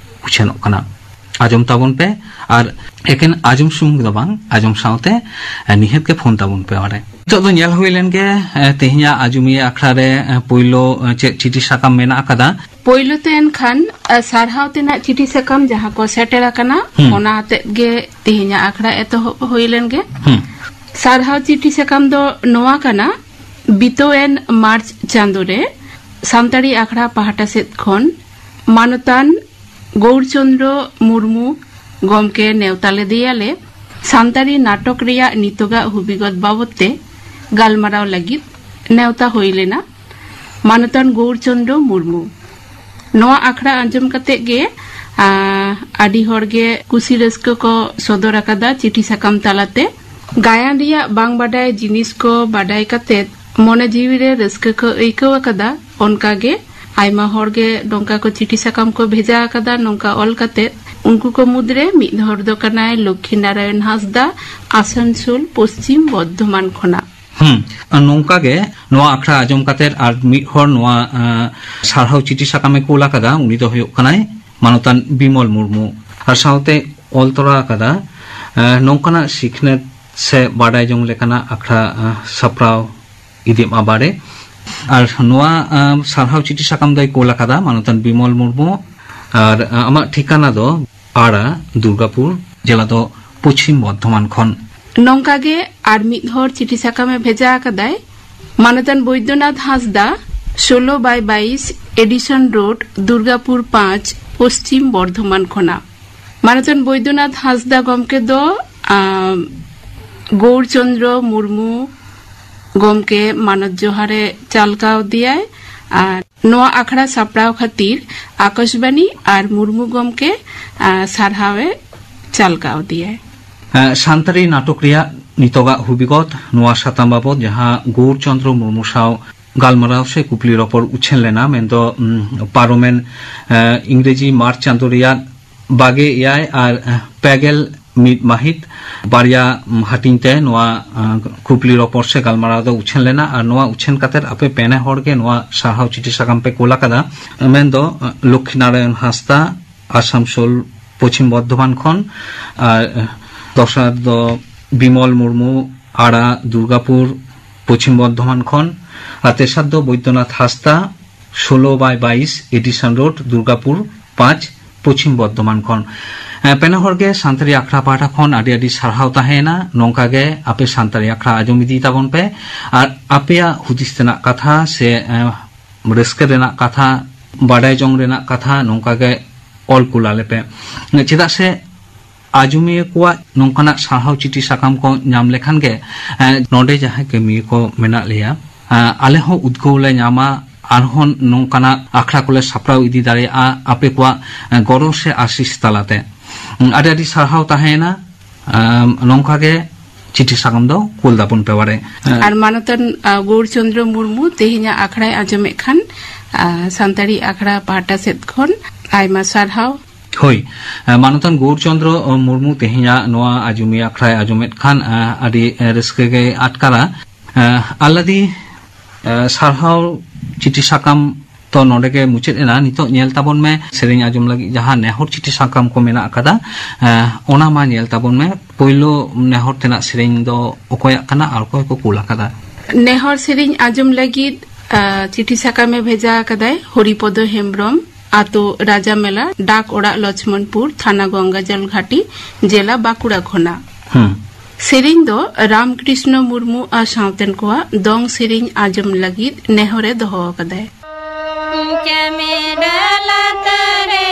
ᱩᱪᱷᱟᱹᱱᱚᱜ ᱠᱟᱱᱟ᱾ ᱟᱸᱡᱚᱢ ᱛᱟᱵᱚᱱ ᱯᱮ, ᱟᱨ ᱮᱠᱮᱱ ᱟᱸᱡᱚᱢ ᱥᱩᱢᱩᱝ ᱫᱚ ᱵᱟᱝ, ᱟᱸᱡᱚᱢ ᱥᱟᱶᱛᱮ, ᱮ, ᱱᱤᱦᱟᱹᱛ ᱜᱮ ᱯᱷᱳᱱ ᱛᱟᱵᱚᱱ ᱯᱮ ᱚᱸᱰᱮ᱾ ᱱᱤᱛᱚᱜ ᱫᱚ ᱧᱮᱞ ᱦᱩᱭ ᱞᱮᱱ ᱜᱮ, ᱮ, ᱛᱮᱦᱮᱧᱟᱜ ᱟᱸᱡᱚᱢᱤᱭᱟᱹ ᱟᱠᱷᱲᱟ ᱨᱮ, ᱮ, ᱯᱳᱭᱞᱳ, ᱮ, ᱪᱮᱫ ᱪᱤᱴᱷᱤ ᱥᱟᱠᱟᱢ ᱢᱮᱱᱟᱜ ᱟᱠᱟᱫᱟ? ᱯᱳᱭᱞᱳ ᱛᱮ ᱮᱱᱠᱷᱟᱱ, ᱮ, ᱥᱟᱨᱦᱟᱣ ᱛᱮᱱᱟᱜ ᱪᱤᱴᱷᱤ ᱥᱟᱠᱟᱢ ᱡᱟᱦᱟᱸ ᱠᱚ ᱥᱮᱴᱮᱨ ᱟᱠᱟᱱᱟ, ᱦᱩᱸ᱾ ᱚᱱᱟ ᱟᱛᱮᱫ ᱜᱮ ᱛᱮᱦᱮᱧᱟᱜ ᱟᱠᱷᱲᱟ ᱮᱛᱚᱦᱚᱵ ᱦᱩᱭ ᱞᱮᱱ ᱜᱮ᱾ ᱦᱩᱸ᱾ ᱥᱟᱨᱦᱟᱣ ᱪᱤᱴᱷᱤ ᱥᱟᱠᱟᱢ ᱫᱚ ᱱᱚᱣᱟ ᱠᱟᱱᱟ, ᱵᱤᱛᱟᱹᱣᱮᱱ ᱢᱟᱨᱪ ᱪᱟᱸᱫᱳ ᱨᱮ ᱥᱟᱱᱛᱟᱲᱤ ᱟᱠᱷᱲᱟ ᱯᱟᱦᱴᱟ ᱥᱮᱫ ᱠᱷᱚᱱ ᱢᱟᱱᱚᱛᱟᱱ ᱜᱳᱣᱨᱪᱚᱸᱫᱽᱨᱚ ᱢᱩᱨᱢᱩ ᱜᱚᱢᱠᱮ ᱱᱮᱣᱛᱟ ᱞᱮᱫᱮᱭᱟᱞᱮ ᱥᱟᱱᱛᱟᱲᱤ ᱱᱟᱴᱚᱠ ᱨᱮᱭᱟᱜ ᱱᱤᱛᱚᱜᱟᱜ ᱦᱩᱵᱤᱜᱚᱛ ᱵᱟᱵᱚᱛ ᱛᱮ ᱜᱟᱞᱢᱟᱨᱟᱣ ᱞᱟᱹᱜᱤᱫ ᱱᱮᱣᱛᱟ ᱦᱩᱭ ᱞᱮᱱᱟ᱾ ᱢᱟᱱᱚᱛᱟᱱ ᱜᱳᱣᱨᱪᱚᱸᱫᱽᱨᱚ ᱢᱩᱨᱢᱩ᱾ ᱱᱚᱣᱟ ᱟᱠᱷᱲᱟ ᱟᱸᱡᱚᱢ ᱠᱟᱛᱮ ᱜᱮ, ᱟ, ᱟᱹᱰᱤ ᱦᱚᱲ ᱜᱮ ᱠᱩᱥᱤ ᱨᱟᱹᱥᱠᱟᱹ ᱠᱚ ᱥᱚᱫᱚᱨ ᱟᱠᱟᱫᱟ ᱪᱤᱴᱷᱤ ᱥᱟᱠᱟᱢ ᱛᱟᱞᱟᱛᱮ᱾ ᱜᱟᱭᱟᱱ ᱨᱮᱭᱟᱜ ᱵᱟᱝ ᱵᱟᱰᱟᱭ ᱡᱤᱱᱤᱥ ᱠᱚ ᱵᱟᱰᱟᱭ ᱠᱟᱛᱮ ᱢᱚᱱᱮ ᱡᱤᱣᱤ ᱨᱮ ᱨᱟᱹᱥᱠᱟᱹ ᱠᱚ ᱟᱹᱭᱠᱟᱹᱣ ᱟᱠᱟᱫᱟ᱾ ᱚᱱᱠᱟ ᱜᱮ ᱟᱭᱢᱟ ᱦᱚᱲ ᱜᱮ ᱱᱚᱝᱠᱟ ᱠᱚ ᱪᱤᱴᱷᱤ ᱥᱟᱠᱟᱢ ᱠᱚ ᱵᱷᱮᱡᱟ ᱟᱠᱟᱫᱟ, ᱱᱚᱝᱠᱟ ᱚᱞ ᱠᱟᱛᱮ᱾ ᱩᱱᱠᱩ ᱠᱚ ᱢᱩᱫᱽᱨᱮ ᱢᱤᱫ ᱦᱚᱲ ᱫᱚ ᱠᱟᱱᱟᱭ ᱞᱚᱠᱠᱷᱤ ᱱᱟᱨᱟᱭᱚᱱ ᱦᱟᱸᱥᱫᱟ, ᱟᱥᱟᱱᱥᱳᱞ, ᱯᱚᱥᱪᱤᱢ ᱵᱚᱨᱫᱷᱚᱢᱟᱱ ᱠᱷᱚᱱᱟᱜ᱾ ᱦᱩᱸ, ᱱᱚᱝᱠᱟ ᱜᱮ ᱱᱚᱣᱟ ᱟᱠᱷᱲᱟ ᱟᱸᱡᱚᱢ ᱠᱟᱛᱮ ᱟᱨ ᱢᱤᱫ ᱦᱚᱲ ᱱᱚᱣᱟ, ᱟᱸ, ᱥᱟᱨᱦᱟᱣ ᱪᱤᱴᱷᱤ ᱥᱟᱠᱟᱢᱮ ᱠᱩᱞ ᱟᱠᱟᱫᱟ, ᱩᱱᱤ ᱫᱚ ᱦᱩᱭᱩᱜ ᱠᱟᱱᱟᱭ ᱢᱟᱱᱚᱛᱟᱱ ᱵᱤᱢᱚᱞ ᱢᱩᱨᱢᱩ᱾ ᱟᱨ ᱥᱟᱶᱛᱮ ᱚᱞ ᱛᱚᱨᱟ ᱟᱠᱟᱫᱟ, ᱟᱸ, ᱱᱚᱝᱠᱟᱱᱟᱜ ᱥᱤᱠᱷᱱᱟᱹᱛ ᱥᱮ ᱵᱟᱰᱟᱭ ᱡᱚᱝ ᱞᱮᱠᱟᱱᱟᱜ ᱟᱠᱷᱲᱟ, ᱟᱸ, ᱥᱟᱯᱲᱟᱣ ᱤᱫᱤ ᱢᱟ ᱵᱟᱲᱮ᱾ ᱟᱨ ᱱᱚᱣᱟ, ᱟᱸ, ᱥᱟᱨᱦᱟᱣ ᱪᱤᱴᱷᱤ ᱥᱟᱠᱟᱢ ᱫᱚᱭ ᱠᱩᱞ ᱟᱠᱟᱫᱟ ᱢᱟᱱᱚᱛᱟᱱ ᱵᱤᱢᱚᱞ ᱢᱩᱨᱢᱩ᱾ ᱟᱨ, ᱟᱸ, ᱟᱢᱟᱜ ᱴᱷᱤᱠᱟᱱᱟ ᱫᱚ ᱟᱲᱟ, ᱫᱩᱨᱜᱟᱯᱩᱨ, ᱡᱮᱞᱟ ᱫᱚ ᱯᱚᱪᱷᱤᱢ ᱵᱚᱨᱫᱷᱚᱢᱟᱱ ᱠᱷᱚᱱ᱾ ᱱᱚᱝᱠᱟ ᱜᱮ ᱟᱨ ᱢᱤᱫ ᱦᱚᱲ ᱪᱤᱴᱷᱤ ᱥᱟᱠᱟᱢᱮ ᱵᱷᱮᱡᱟ ᱟᱠᱟᱫᱟᱭ, ᱢᱟᱱᱚᱛᱟᱱ ᱵᱳᱭᱫᱚᱱᱟᱛᱷ ᱦᱟᱸᱥᱫᱟ, ᱥᱳᱞᱳ ᱵᱟᱭ ᱵᱟᱭᱤᱥ ᱮᱰᱤᱥᱚᱱ ᱨᱳᱰ, ᱫᱩᱨᱜᱟᱯᱩᱨ ᱯᱟᱸᱪ, ᱯᱚᱥᱪᱤᱢ ᱵᱚᱨᱫᱷᱚᱢᱟᱱ ᱠᱷᱚᱱᱟᱜ᱾ ᱢᱟᱱᱚᱛᱟᱱ ᱵᱳᱭᱫᱚᱱᱟᱛᱷ ᱦᱟᱸᱥᱫᱟ ᱜᱚᱢᱠᱮ ᱫᱚ, ᱟᱢ, ᱜᱳᱣᱨ ᱪᱚᱸᱫᱽᱨᱚ ᱢᱩᱨᱢᱩ ᱜᱚᱢᱠᱮ ᱢᱟᱱᱚᱛ ᱡᱚᱦᱟᱨᱮ ᱪᱟᱞ ᱠᱟᱣᱫᱮᱭᱟᱭ᱾ ᱟᱨ ᱱᱚᱣᱟ ᱟᱠᱷᱲᱟ ᱥᱟᱯᱲᱟᱣ ᱠᱷᱟᱹᱛᱤᱨ ᱟᱠᱟᱥᱵᱟᱱᱤ ᱟᱨ ᱢᱩᱨᱢᱩ ᱜᱚᱢᱠᱮ, ᱟ, ᱥᱟᱨᱦᱟᱣᱮ ᱪᱟᱞ ᱠᱟᱣᱫᱮᱭᱟᱭ᱾ ᱮ, ᱥᱟᱱᱛᱟᱲᱤ ᱱᱟᱴᱚᱠ ᱨᱮᱭᱟᱜ ᱱᱤᱛᱚᱜᱟᱜ ᱦᱩᱵᱤᱜᱚᱛ, ᱱᱚᱣᱟ ᱥᱟᱛᱟᱢ ᱵᱟᱵᱚᱛ ᱡᱟᱦᱟᱸ ᱜᱳᱣᱨ ᱪᱚᱸᱫᱽᱨᱚ ᱢᱩᱨᱢᱩ ᱥᱟᱶ ᱜᱟᱞᱢᱟᱨᱟᱣ ᱥᱮ ᱠᱩᱠᱞᱤ ᱨᱚᱯᱚᱲ ᱩᱪᱷᱟᱹᱱ ᱞᱮᱱᱟ, ᱢᱮᱱᱫᱚ, ᱩᱢ, ᱯᱟᱨᱚᱢᱮᱱ, ᱮ, ᱤᱝᱨᱮᱡᱤ ᱢᱟᱨᱪ ᱪᱟᱸᱫᱳ ᱨᱮᱭᱟᱜ ᱵᱟᱜᱮ ᱮᱭᱟᱭ ᱟᱨ, ᱮ, ᱯᱮᱜᱮᱞ ᱢᱤᱫ ᱢᱟᱹᱦᱤᱛ ᱵᱟᱨᱭᱟ, ᱩᱢ, ᱦᱟᱹᱴᱤᱧ ᱛᱮ ᱱᱚᱣᱟ, ᱮ, ᱠᱩᱠᱞᱤ ᱨᱚᱯᱚᱲ ᱥᱮ ᱜᱟᱞᱢᱟᱨᱟᱣ ᱫᱚ ᱩᱪᱷᱟᱹᱱ ᱞᱮᱱᱟ᱾ ᱟᱨ ᱱᱚᱣᱟ ᱩᱪᱷᱟᱹᱱ ᱠᱟᱛᱮ ᱟᱯᱮ ᱯᱮᱱᱮ ᱦᱚᱲ ᱜᱮ ᱱᱚᱣᱟ ᱥᱟᱨᱦᱟᱣ ᱪᱤᱴᱷᱤ ᱥᱟᱠᱟᱢ ᱯᱮ ᱠᱳᱞ ᱟᱠᱟᱫᱟ, ᱢᱮᱱᱫᱚ, ᱮ, ᱞᱚᱠᱠᱷᱤ ᱱᱟᱨᱟᱭᱚᱱ ᱦᱟᱸᱥᱫᱟ, ᱟᱥᱟᱱᱥᱳᱞ, ᱯᱚᱪᱷᱤᱢ ᱵᱚᱨᱫᱷᱚᱢᱟᱱ ᱠᱷᱚᱱ, ᱟᱨ ᱫᱚᱥᱟᱨ ᱫᱚ ᱵᱤᱢᱚᱞ ᱢᱩᱨᱢᱩ, ᱟᱲᱟ, ᱫᱩᱨᱜᱟᱯᱩᱨ, ᱯᱚᱪᱷᱤᱢ ᱵᱚᱨᱫᱷᱚᱢᱟᱱ ᱠᱷᱚᱱ, ᱟᱨ ᱛᱮᱥᱟᱨ ᱫᱚ ᱵᱳᱭᱫᱚᱱᱟᱛᱷ ᱦᱟᱸᱥᱫᱟ, ᱥᱳᱞᱳ ᱵᱟᱭ ᱵᱟᱭᱤᱥ, ᱮᱰᱤᱥᱚᱱ ᱨᱳᱰ, ᱫᱩᱨᱜᱟᱯᱩᱨ ᱯᱟᱸᱪ, ᱯᱚᱪᱷᱤᱢ ᱵᱚᱨᱫᱷᱚᱢᱟᱱ ᱠᱷᱚᱱ᱾ ᱮ, ᱯᱮᱱᱮ ᱦᱚᱲ ᱜᱮ ᱥᱟᱱᱛᱟᱲᱤ ᱟᱠᱷᱲᱟ ᱯᱟᱦᱴᱟ ᱠᱷᱚᱱ ᱟᱹᱰᱤ ᱟᱹᱰᱤ ᱥᱟᱨᱦᱟᱣ ᱛᱟᱦᱮᱸᱭᱮᱱᱟ᱾ ᱱᱚᱝᱠᱟ ᱜᱮ ᱟᱯᱮ ᱥᱟᱱᱛᱟᱲᱤ ᱟᱠᱷᱲᱟ ᱟᱸᱡᱚᱢ ᱤᱫᱤ ᱛᱟᱵᱚᱱ ᱯᱮ, ᱟᱨ ᱟᱯᱮᱭᱟᱜ ᱦᱩᱫᱤᱥ ᱨᱮᱱᱟᱜ ᱠᱟᱛᱷᱟ ᱥᱮ, ᱮ, ᱨᱟᱹᱥᱠᱟᱹ ᱨᱮᱱᱟᱜ ᱠᱟᱛᱷᱟ, ᱵᱟᱰᱟᱭ ᱡᱚᱝ ᱨᱮᱱᱟᱜ ᱠᱟᱛᱷᱟ ᱱᱚᱝᱠᱟ ᱜᱮ ᱚᱞ ᱠᱩᱞ ᱟᱞᱮ ᱯᱮ᱾ ᱪᱮᱫᱟᱜ ᱥᱮ ᱟᱸᱡᱚᱢᱤᱭᱟᱹ ᱠᱚᱣᱟᱜ ᱱᱚᱝᱠᱟᱱᱟᱜ ᱥᱟᱨᱦᱟᱣ ᱪᱤᱴᱷᱤ ᱥᱟᱠᱟᱢ ᱠᱚ ᱧᱟᱢ ᱞᱮᱠᱷᱟᱱ ᱜᱮ, ᱮ, ᱱᱚᱰᱮ ᱡᱟᱦᱟᱸᱭ ᱠᱟᱹᱢᱤᱭᱟᱹ ᱠᱚ ᱢᱮᱱᱟᱜ ᱞᱮᱭᱟ, ᱮ, ᱟᱞᱮ ᱦᱚᱸ ᱩᱫᱽᱜᱟᱹᱣ ᱞᱮ ᱧᱟᱢᱟ, ᱟᱨᱦᱚᱸ ᱱᱚᱝᱠᱟᱱᱟᱜ ᱟᱠᱷᱲᱟ ᱠᱚᱞᱮ ᱥᱟᱯᱲᱟᱣ ᱤᱫᱤ ᱫᱟᱲᱮᱭᱟᱜᱼᱟ ᱟᱯᱮ ᱠᱚᱣᱟᱜ, ᱮ, ᱜᱚᱲᱚ ᱥᱮ ᱟᱥᱤᱥ ᱛᱟᱞᱟᱛᱮ᱾ ᱩᱸ, ᱟᱹᱰᱤ ᱟᱹᱰᱤ ᱥᱟᱨᱦᱟᱣ ᱛᱟᱦᱮᱸᱭᱮᱱᱟ᱾ ᱟᱢ, ᱱᱚᱝᱠᱟ ᱜᱮ ᱪᱤᱴᱷᱤ ᱥᱟᱠᱟᱢ ᱫᱚ ᱠᱩᱞ ᱛᱟᱵᱚᱱ ᱯᱮ ᱵᱟᱨᱮ᱾ ᱟᱨ ᱢᱟᱱᱚᱛᱟᱱ, ᱟ, ᱜᱳᱣᱨᱪᱚᱱᱫᱨᱚ ᱢᱩᱨᱢᱩ ᱛᱮᱦᱮᱧᱟᱜ ᱟᱠᱷᱲᱟᱭ ᱟᱸᱡᱚᱢᱮᱫ ᱠᱷᱟᱱ, ᱟ, ᱥᱟᱱᱛᱟᱲᱤ ᱟᱠᱷᱲᱟ ᱯᱟᱦᱴᱟ ᱥᱮᱫ ᱠᱷᱚᱱ ᱟᱭᱢᱟ ᱥᱟᱨᱦᱟᱣ᱾ ᱦᱳᱭ, ᱟ, ᱢᱟᱱᱚᱛᱟᱱ ᱜᱳᱣᱨᱪᱚᱱᱫᱨᱚ ᱢᱩᱨᱢᱩ ᱛᱮᱦᱮᱧᱟᱜ ᱱᱚᱣᱟ ᱟᱸᱡᱚᱢᱤᱭᱟᱹ ᱟᱠᱷᱲᱟᱭ ᱟᱸᱡᱚᱢᱮᱫ ᱠᱷᱟᱱ, ᱟ, ᱟᱹᱰᱤ ᱨᱟᱹᱥᱠᱟᱹ ᱜᱮᱭ ᱟᱴᱠᱟᱨᱟ᱾ ᱟ, ᱟᱞᱞᱟᱫᱤ, ᱟ, ᱥᱟᱨᱦᱟᱣ ᱪᱤᱴᱷᱤ ᱥᱟᱠᱟᱢ ᱛᱚ ᱱᱚᱰᱮ ᱜᱮ ᱢᱩᱪᱟᱹᱫ ᱮᱱᱟ᱾ ᱱᱤᱛᱚᱜ ᱧᱮᱞ ᱛᱟᱵᱚᱱ ᱢᱮ, ᱥᱮᱨᱮᱧ ᱟᱸᱡᱚᱢ ᱞᱟᱹᱜᱤᱫ ᱡᱟᱦᱟᱸ ᱱᱮᱦᱚᱨ ᱪᱤᱴᱷᱤ ᱥᱟᱠᱟᱢ ᱠᱚ ᱢᱮᱱᱟᱜ ᱟᱠᱟᱫᱟ, ᱮ, ᱚᱱᱟ ᱢᱟ ᱧᱮᱞ ᱛᱟᱵᱚᱱ ᱢᱮ᱾ ᱯᱳᱭᱞᱳ ᱱᱮᱦᱚᱨ ᱛᱮᱱᱟᱜ ᱥᱮᱨᱮᱧ ᱫᱚ ᱚᱠᱚᱭᱟᱜ ᱠᱟᱱᱟ ᱟᱨ ᱚᱠᱚᱭ ᱠᱚ ᱠᱩᱞ ᱟᱠᱟᱫᱟ? ᱱᱮᱦᱚᱨ ᱥᱮᱨᱮᱧ ᱟᱸᱡᱚᱢ ᱞᱟᱹᱜᱤᱫ, ᱟ, ᱪᱤᱴᱷᱤ ᱥᱟᱠᱟᱢᱮ ᱵᱷᱮᱡᱟ ᱟᱠᱟᱫᱟᱭ ᱦᱚᱨᱤᱯᱚᱫᱚ ᱦᱮᱢᱵᱨᱚᱢ, ᱟᱛᱳ ᱨᱟᱡᱟᱢᱮᱞᱟ, ᱰᱟᱠ ᱚᱲᱟᱜ ᱞᱚᱪᱷᱢᱚᱱᱯᱩᱨ, ᱛᱷᱟᱱᱟ ᱜᱚᱝᱜᱟᱡᱚᱞ ᱜᱷᱟᱴᱤ, ᱡᱮᱞᱟ ᱵᱟᱸᱠᱩᱲᱟ ᱠᱷᱚᱱᱟᱜ᱾ ᱦᱩᱸ᱾ ᱥᱮᱨᱮᱧ ᱫᱚ ᱨᱟᱢᱠᱨᱤᱥᱱᱚ ᱢᱩᱨᱢᱩ ᱟᱨ ᱥᱟᱶᱛᱮᱱ ᱠᱚᱣᱟᱜ ᱫᱚᱝ ᱥᱮᱨᱮᱧ ᱟᱸᱡᱚᱢ ᱞᱟᱹᱜᱤᱫ ᱱᱮᱦᱚᱨᱮ ᱫᱚᱦᱚ ᱟᱠᱟᱫᱟᱭ᱾ ᱪᱮᱢᱮᱫ ᱞᱟᱛᱟᱨ ᱨᱮ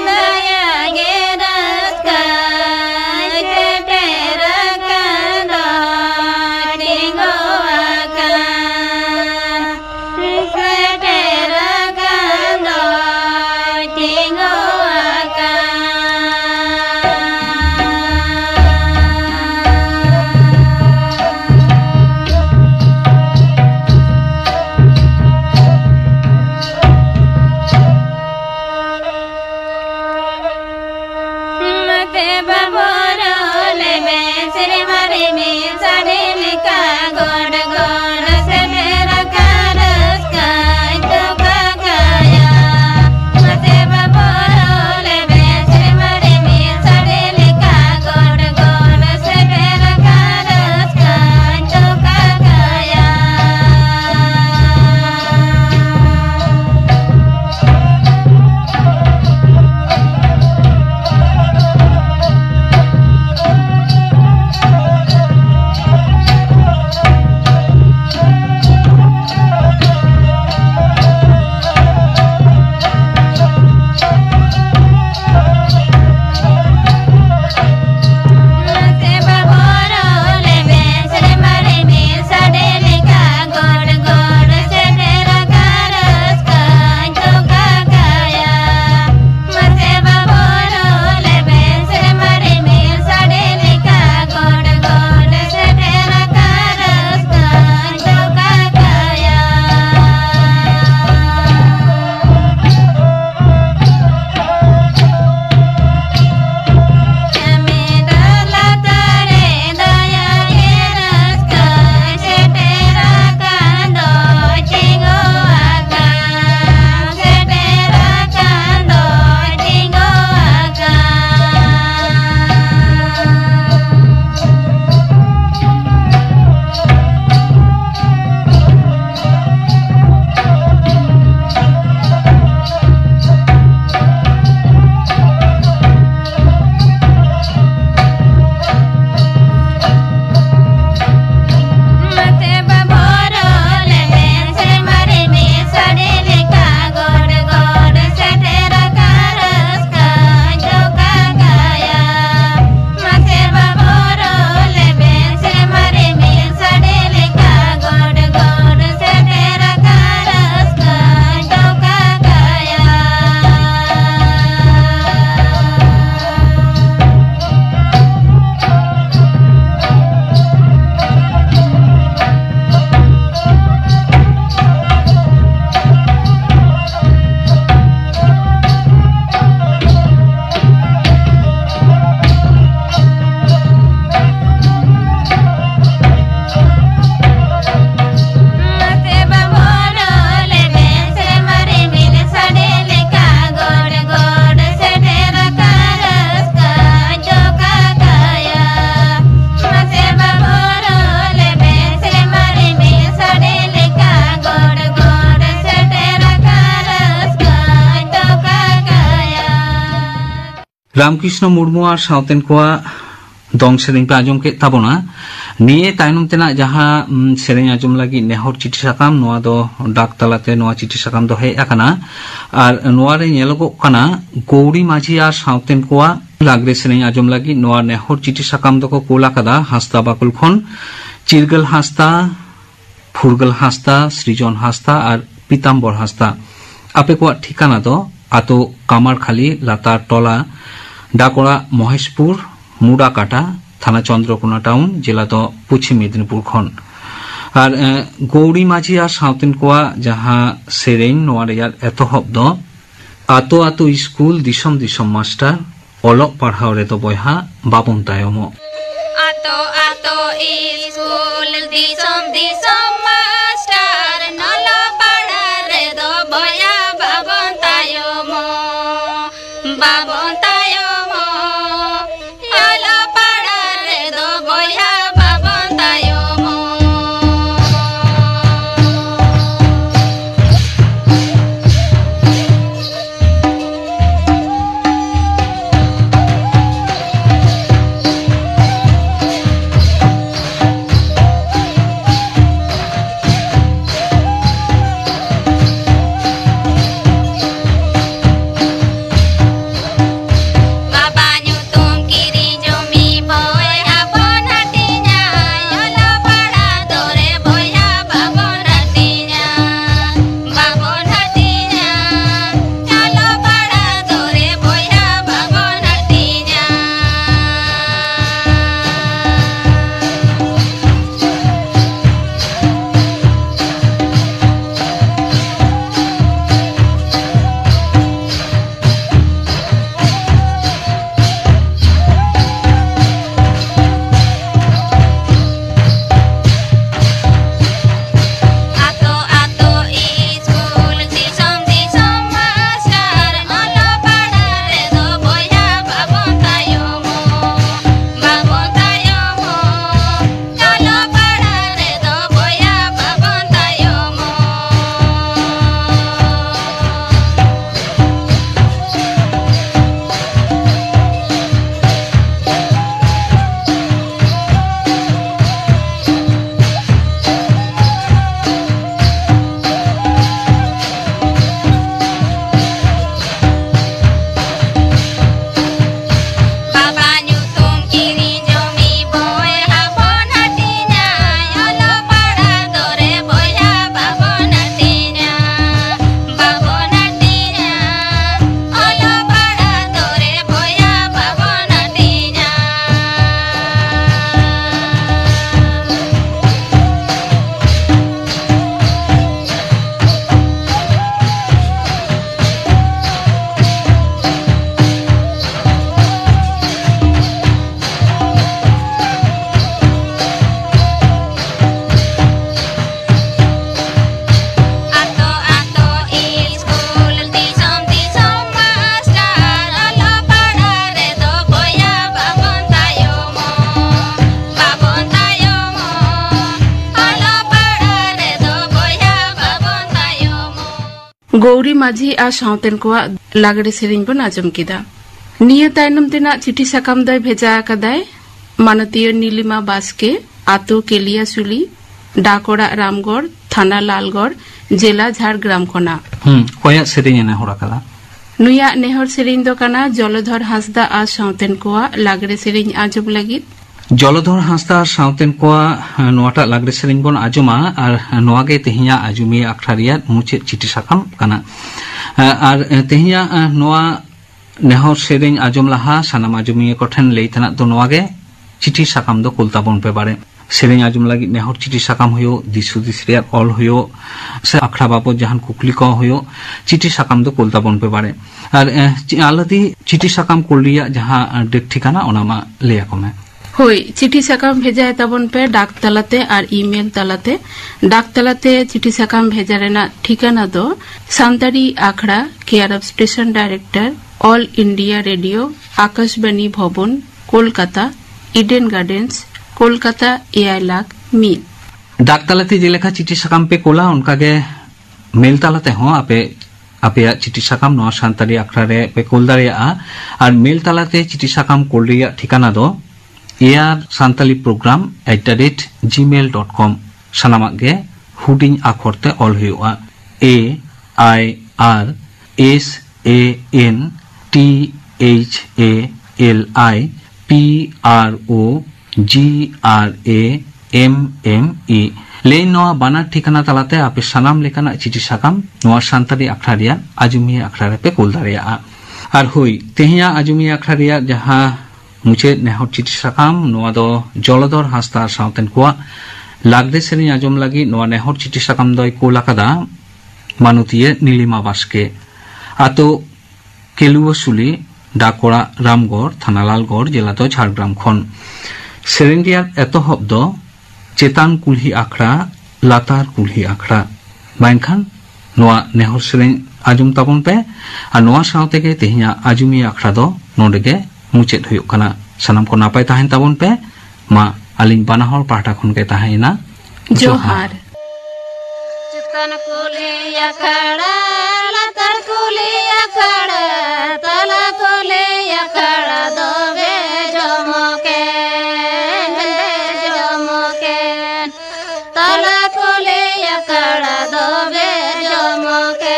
ᱫᱟᱭᱟ ᱜᱮ ᱨᱟᱹᱥᱠᱟᱹᱭ ᱥᱮᱴᱮᱨ ᱟᱠᱟᱱ ᱫᱚ ᱛᱤᱸᱜᱩ ᱟᱠᱟᱱ, ᱥᱮᱴᱮᱨ ᱟᱠᱟᱱ ᱫᱚ ᱛᱤᱸᱜᱩ ᱟᱠᱟᱱ᱾ ᱨᱟᱢᱠᱨᱤᱥᱱᱚ ᱢᱩᱨᱢᱩ ᱟᱨ ᱥᱟᱶᱛᱮᱱ ᱠᱚᱣᱟᱜ ᱫᱚᱝ ᱥᱮᱨᱮᱧ ᱯᱮ ᱟᱸᱡᱚᱢ ᱠᱮᱫ ᱛᱟᱵᱚᱱᱟ᱾ ᱱᱤᱭᱟᱹ ᱛᱟᱭᱱᱚᱢ ᱛᱮᱱᱟᱜ ᱡᱟᱦᱟᱸ, ᱩᱢ, ᱥᱮᱨᱮᱧ ᱟᱸᱡᱚᱢ ᱞᱟᱹᱜᱤᱫ ᱱᱮᱦᱚᱨ ᱪᱤᱴᱷᱤ ᱥᱟᱠᱟᱢ, ᱱᱚᱣᱟ ᱫᱚ ᱰᱟᱠ ᱛᱟᱞᱟᱛᱮ ᱱᱚᱣᱟ ᱪᱤᱴᱷᱤ ᱥᱟᱠᱟᱢ ᱫᱚ ᱦᱮᱡ ᱟᱠᱟᱱᱟ᱾ ᱟᱨ ᱱᱚᱣᱟ ᱨᱮ ᱧᱮᱞᱚᱜᱚᱜ ᱠᱟᱱᱟ, ᱜᱳᱣᱨᱤ ᱢᱟᱹᱡᱷᱤ ᱟᱨ ᱥᱟᱶᱛᱮᱱ ᱠᱚᱣᱟᱜ ᱞᱟᱜᱽᱲᱮ ᱥᱮᱨᱮᱧ ᱟᱸᱡᱚᱢ ᱞᱟᱹᱜᱤᱫ ᱱᱚᱣᱟ ᱱᱮᱦᱚᱨ ᱪᱤᱴᱷᱤ ᱥᱟᱠᱟᱢ ᱫᱚᱠᱚ ᱠᱳᱞ ᱟᱠᱟᱫᱟ ᱦᱟᱸᱥᱫᱟ ᱵᱟᱠᱩᱞ ᱠᱷᱚᱱ᱾ ᱪᱤᱨᱜᱟᱹᱞ ᱦᱟᱸᱥᱫᱟ, ᱯᱷᱩᱨᱜᱟᱹᱞ ᱦᱟᱸᱥᱫᱟ, ᱥᱨᱤᱡᱚᱱ ᱦᱟᱸᱥᱫᱟ ᱟᱨ ᱯᱤᱛᱟᱢᱵᱚᱨ ᱦᱟᱸᱥᱫᱟ᱾ ᱟᱯᱮ ᱠᱚᱣᱟᱜ ᱴᱷᱤᱠᱟᱱᱟ ᱫᱚ ᱟᱛᱳ ᱠᱟᱢᱟᱨᱠᱷᱟᱞᱤ, ᱞᱟᱛᱟᱨ ᱴᱚᱞᱟ, ᱰᱟᱠ ᱚᱲᱟᱜ ᱢᱚᱦᱮᱥᱯᱩᱨ, ᱢᱩᱰᱟᱠᱟᱴᱟ, ᱛᱷᱟᱱᱟ ᱪᱚᱱᱫᱨᱚᱠᱳᱱᱟ ᱴᱟᱣᱩᱱ, ᱡᱮᱞᱟ ᱫᱚ ᱯᱚᱪᱷᱤᱢ ᱢᱮᱫᱤᱱᱤᱯᱩᱨ ᱠᱷᱚᱱ᱾ ᱟᱨ, ᱮ, ᱜᱳᱣᱨᱤ ᱢᱟᱹᱡᱷᱤ ᱟᱨ ᱥᱟᱶᱛᱮᱱ ᱠᱚᱣᱟᱜ ᱡᱟᱦᱟᱸ ᱥᱮᱨᱮᱧ, ᱱᱚᱣᱟ ᱨᱮᱭᱟᱜ ᱮᱛᱚᱦᱚᱵ ᱫᱚ, ᱟᱛᱳ ᱟᱛᱳ ᱤᱥᱠᱩᱞ, ᱫᱤᱥᱚᱢ ᱫᱤᱥᱚᱢ ᱢᱟᱥᱴᱟᱨ, ᱚᱞᱚᱜ ᱯᱟᱲᱦᱟᱣ ᱨᱮᱫᱚ ᱵᱚᱭᱦᱟ ᱵᱟᱵᱚᱱ ᱛᱟᱭᱚᱢᱚᱜ᱾ ᱟᱛᱳ ᱟᱛᱳ ᱤᱥᱠᱩᱞ, ᱫᱤᱥᱚᱢ ᱫᱤᱥᱚᱢ ᱢᱟᱥᱴᱟᱨ, ᱚᱞᱚᱜ ᱯᱟᱲᱦᱟᱣ ᱨᱮᱫᱚ ᱵᱚᱭᱦᱟ ᱵᱟᱵᱚᱱ ᱛᱟᱭᱚᱢᱚᱜ, ᱵᱟᱵᱚᱱ ᱛᱟᱭᱚᱢᱚᱜ, ᱚᱞᱚᱜ ᱯᱟᱲᱦᱟᱣ ᱨᱮᱫᱚ ᱵᱚᱭᱦᱟ ᱵᱟᱵᱚᱱ ᱛᱟᱭᱚᱢᱚᱜ᱾ ᱜᱳᱣᱨᱤ ᱢᱟᱹᱡᱷᱤ ᱟᱨ ᱥᱟᱶᱛᱮᱱ ᱠᱚᱣᱟᱜ ᱞᱟᱜᱽᱲᱮ ᱥᱮᱨᱮᱧ ᱵᱚᱱ ᱟᱸᱡᱚᱢ ᱠᱮᱫᱟ᱾ ᱱᱤᱭᱟᱹ ᱛᱟᱭᱱᱚᱢ ᱛᱮᱱᱟᱜ ᱪᱤᱴᱷᱤ ᱥᱟᱠᱟᱢ ᱫᱚᱭ ᱵᱷᱮᱡᱟ ᱟᱠᱟᱫᱟᱭ ᱢᱟᱱᱚᱛᱤᱭᱟᱹ ᱱᱤᱞᱤᱢᱟ ᱵᱟᱥᱠᱮ, ᱟᱛᱳ ᱠᱮᱞᱤᱭᱟᱥᱩᱞᱤ, ᱰᱟᱠ ᱚᱲᱟᱜ ᱨᱟᱢᱜᱚᱲ, ᱛᱷᱟᱱᱟ ᱞᱟᱞᱜᱚᱲ, ᱡᱮᱞᱟ ᱡᱷᱟᱲᱜᱨᱟᱢ ᱠᱷᱚᱱᱟᱜ᱾ ᱦᱩᱸ, ᱚᱠᱚᱭᱟᱜ ᱥᱮᱨᱮᱧ ᱮ ᱱᱮᱦᱚᱨ ᱟᱠᱟᱫᱟ? ᱱᱩᱭᱟᱜ ᱱᱮᱦᱚᱨ ᱥᱮᱨᱮᱧ ᱫᱚ ᱠᱟᱱᱟ ᱡᱚᱞᱚᱫᱷᱚᱨ ᱦᱟᱸᱥᱫᱟ ᱟᱨ ᱥᱟᱶᱛᱮᱱ ᱠᱚᱣᱟᱜ ᱞᱟᱜᱽᱲᱮ ᱥᱮᱨᱮᱧ ᱟᱸᱡᱚᱢ ᱞᱟᱹᱜᱤᱫ᱾ ᱡᱚᱞᱚᱫᱷᱚᱨ ᱦᱟᱸᱥᱫᱟ ᱟᱨ ᱥᱟᱶᱛᱮᱱ ᱠᱚᱣᱟᱜ, ᱮ, ᱱᱚᱣᱟᱴᱟᱜ ᱞᱟᱜᱽᱲᱮ ᱥᱮᱨᱮᱧ ᱵᱚᱱ ᱟᱸᱡᱚᱢᱟ, ᱟᱨ ᱱᱚᱣᱟ ᱜᱮ ᱛᱮᱦᱮᱧᱟᱜ ᱟᱸᱡᱚᱢᱤᱭᱟᱹ ᱟᱠᱷᱲᱟ ᱨᱮᱭᱟᱜ ᱢᱩᱪᱟᱹᱫ ᱪᱤᱴᱷᱤ ᱥᱟᱠᱟᱢ ᱠᱟᱱᱟ᱾ ᱮ, ᱟᱨ, ᱮ, ᱛᱮᱦᱮᱧᱟᱜ, ᱮ, ᱱᱚᱣᱟ ᱱᱮᱦᱚᱨ ᱥᱮᱨᱮᱧ ᱟᱸᱡᱚᱢ ᱞᱟᱦᱟ ᱥᱟᱱᱟᱢ ᱟᱸᱡᱚᱢᱤᱭᱟᱹ ᱠᱚᱴᱷᱮᱱ ᱞᱟᱹᱭ ᱛᱮᱱᱟᱜ ᱫᱚ ᱱᱚᱣᱟ ᱜᱮ, ᱪᱤᱴᱷᱤ ᱥᱟᱠᱟᱢ ᱫᱚ ᱠᱩᱞ ᱛᱟᱵᱚᱱ ᱯᱮ ᱵᱟᱲᱮ᱾ ᱥᱮᱨᱮᱧ ᱟᱸᱡᱚᱢ ᱞᱟᱹᱜᱤᱫ ᱱᱮᱦᱚᱨ ᱪᱤᱴᱷᱤ ᱥᱟᱠᱟᱢ ᱦᱩᱭᱩᱜ, ᱫᱤᱥ ᱦᱩᱫᱤᱥ ᱨᱮᱭᱟᱜ ᱚᱞ ᱦᱩᱭᱩᱜ, ᱥᱮ ᱟᱠᱷᱲᱟ ᱵᱟᱵᱚᱫ ᱡᱟᱦᱟᱱ ᱠᱩᱠᱞᱤ ᱠᱚ ᱦᱩᱭᱩᱜ, ᱪᱤᱴᱷᱤ ᱥᱟᱠᱟᱢ ᱫᱚ ᱠᱩᱞ ᱛᱟᱵᱚᱱ ᱯᱮ ᱵᱟᱲᱮ᱾ ᱟᱨ, ᱮ, ᱪᱤ-, ᱟᱞᱟᱫᱤ ᱪᱤᱴᱷᱤ ᱥᱟᱠᱟᱢ ᱠᱩᱞ ᱨᱮᱭᱟᱜ ᱡᱟᱦᱟᱸ, ᱮ, ᱰᱮᱠ ᱴᱷᱤᱠᱟᱱᱟ ᱚᱱᱟ ᱢᱟ ᱞᱟᱹᱭ ᱟᱠᱚ ᱢᱮ᱾ ᱦᱳᱭ, ᱪᱤᱴᱷᱤ ᱥᱟᱠᱟᱢ ᱵᱷᱮᱡᱟᱭ ᱛᱟᱵᱚᱱ ᱯᱮ ᱰᱟᱠ ᱛᱟᱞᱟᱛᱮ ᱟᱨ ᱤᱢᱮᱞ ᱛᱟᱞᱟᱛᱮ᱾ ᱰᱟᱠ ᱛᱟᱞᱟᱛᱮ ᱪᱤᱴᱷᱤ ᱥᱟᱠᱟᱢ ᱵᱷᱮᱡᱟ ᱨᱮᱱᱟᱜ ᱴᱷᱤᱠᱟᱹᱱᱟ ᱫᱚ ᱥᱟᱱᱛᱟᱲᱤ ᱟᱠᱷᱲᱟ, care of station director, All India Radio, Akashvani Bhavan, Kolkata, Eden gardens, Kolkata, ᱮᱭᱟᱭ ᱞᱟᱠᱷ ᱢᱤᱫ᱾ ᱰᱟᱠ ᱛᱟᱞᱟᱛᱮ ᱡᱮᱞᱮᱠᱟ ᱪᱤᱴᱷᱤ ᱥᱟᱠᱟᱢ ᱯᱮ ᱠᱳᱞᱟ, ᱚᱱᱠᱟᱜᱮ ᱢᱮᱞ ᱛᱟᱞᱟ ᱛᱮᱦᱚᱸ ᱟᱯᱮ ᱟᱯᱮᱭᱟᱜ ᱪᱤᱴᱷᱤ ᱥᱟᱠᱟᱢ ᱱᱚᱣᱟ ᱥᱟᱱᱛᱟᱲᱤ ᱟᱠᱷᱲᱟ ᱨᱮ ᱯᱮ ᱠᱳᱞ ᱫᱟᱲᱮᱭᱟᱜᱼᱟ᱾ ᱟᱨ ᱢᱮᱞ ᱛᱟᱞᱟᱛᱮ ᱪᱤᱴᱷᱤ ᱥᱟᱠᱟᱢ ᱠᱳᱞ ᱨᱮᱭᱟᱜ ᱴᱷᱤᱠᱟᱱᱟ ᱫᱚ air santali program at the rate gmail dot com᱾ ᱥᱟᱱᱟᱢᱟᱜ ᱜᱮ ᱦᱩᱰᱤᱧ ᱟᱠᱷᱚᱨ ᱛᱮ ᱚᱞ ᱦᱩᱭᱩᱜᱼᱟ᱾ A I R S A N T H A L I P R O G R A M M E᱾ ᱞᱟᱹᱭ ᱱᱚᱣᱟ ᱵᱟᱱᱟᱨ ᱴᱷᱤᱠᱟᱱᱟ ᱛᱟᱞᱟᱛᱮ ᱟᱯᱮ ᱥᱟᱱᱟᱢ ᱞᱮᱠᱟᱱᱟᱜ ᱪᱤᱴᱷᱤ ᱥᱟᱠᱟᱢ ᱱᱚᱣᱟ ᱥᱟᱱᱛᱟᱲᱤ ᱟᱠᱷᱲᱟ ᱨᱮᱭᱟᱜ ᱟᱸᱡᱚᱢᱤᱭᱟᱹ ᱟᱠᱷᱲᱟ ᱨᱮᱯᱮ ᱠᱳᱞ ᱫᱟᱲᱮᱭᱟᱜᱼᱟ᱾ ᱟᱨ ᱦᱳᱭ, ᱛᱮᱦᱮᱧᱟᱜ ᱟᱸᱡᱚᱢᱤᱭᱟᱹ ᱟᱠᱷᱲᱟ ᱨᱮᱭᱟᱜ ᱡᱟᱦᱟᱸ ᱢᱩᱪᱟᱹᱫ ᱱᱮᱦᱚᱨ ᱪᱤᱴᱷᱤ ᱥᱟᱠᱟᱢ, ᱱᱚᱣᱟ ᱫᱚ ᱡᱚᱞᱚᱫᱷᱚᱨ ᱦᱟᱸᱥᱫᱟ ᱟᱨ ᱥᱟᱶᱛᱮᱱ ᱠᱚᱣᱟᱜ ᱞᱟᱜᱽᱲᱮ ᱥᱮᱨᱮᱧ ᱟᱸᱡᱚᱢ ᱞᱟᱹᱜᱤᱫ ᱱᱚᱣᱟ ᱱᱮᱦᱚᱨ ᱪᱤᱴᱷᱤ ᱥᱟᱠᱟᱢ ᱫᱚᱭ ᱠᱳᱞ ᱟᱠᱟᱫᱟ ᱢᱟᱱᱚᱛᱤᱭᱟᱹ ᱱᱤᱞᱤᱢᱟ ᱵᱟᱥᱠᱮ᱾ ᱟᱛᱳ ᱠᱮᱞᱩᱣᱟᱥᱩᱞᱤ, ᱰᱟᱠ ᱚᱲᱟᱜ ᱨᱟᱢᱜᱚᱲ, ᱛᱷᱟᱱᱟ ᱞᱟᱞᱜᱚᱲ, ᱡᱮᱞᱟ ᱫᱚ ᱡᱷᱟᱲᱜᱨᱟᱢ ᱠᱷᱚᱱ᱾ ᱥᱮᱨᱮᱧ ᱨᱮᱭᱟᱜ ᱮᱛᱚᱦᱚᱵ ᱫᱚ ᱪᱮᱛᱟᱱ ᱠᱩᱞᱦᱤ ᱟᱠᱷᱲᱟ, ᱞᱟᱛᱟᱨ ᱠᱩᱞᱦᱤ ᱟᱠᱷᱲᱟ᱾ ᱢᱟ ᱮᱱᱠᱷᱟᱱ ᱱᱚᱣᱟ ᱱᱮᱦᱚᱨ ᱥᱮᱨᱮᱧ ᱟᱸᱡᱚᱢ ᱛᱟᱵᱚᱱ ᱯᱮ, ᱟᱨ ᱱᱚᱣᱟ ᱥᱟᱶ ᱛᱮᱜᱮ ᱛᱮᱦᱮᱧᱟᱜ ᱟᱸᱡᱚᱢᱤᱭᱟᱹ ᱟᱠᱷᱲᱟ ᱫᱚ ᱱᱚᱰᱮ ᱜᱮ ᱢᱩᱪᱟᱹᱫ ᱦᱩᱭᱩᱜ ᱠᱟᱱᱟ᱾ ᱥᱟᱱᱟᱢ ᱠᱚ ᱱᱟᱯᱟᱭ ᱛᱟᱦᱮᱱ ᱛᱟᱵᱚᱱ ᱯᱮ᱾ ᱢᱟ ᱟᱹᱞᱤᱧ ᱵᱟᱱᱟ ᱦᱚᱲ ᱯᱟᱦᱴᱟ ᱠᱷᱚᱱ ᱜᱮ ᱛᱟᱦᱮᱸᱭᱮᱱᱟ ᱡᱚᱦᱟᱨ᱾ ᱡᱚᱦᱟᱨ᱾ ᱪᱮᱛᱟᱱ ᱠᱩᱞᱦᱤ ᱟᱠᱷᱲᱟ᱾ ᱠᱩᱞᱤ ᱟᱠᱷᱲᱟ, ᱛᱟᱞᱟ ᱠᱩᱞᱤ ᱟᱠᱷᱲᱟ ᱫᱚ ᱵᱮᱡᱚᱢᱚᱠᱮᱱ, ᱵᱮᱡᱚᱢᱚᱠᱮᱱ᱾ ᱛᱟᱞᱟ ᱠᱩᱞᱤ ᱟᱠᱷᱲᱟ ᱫᱚ ᱵᱮᱡᱚᱢᱚᱠᱮᱱ᱾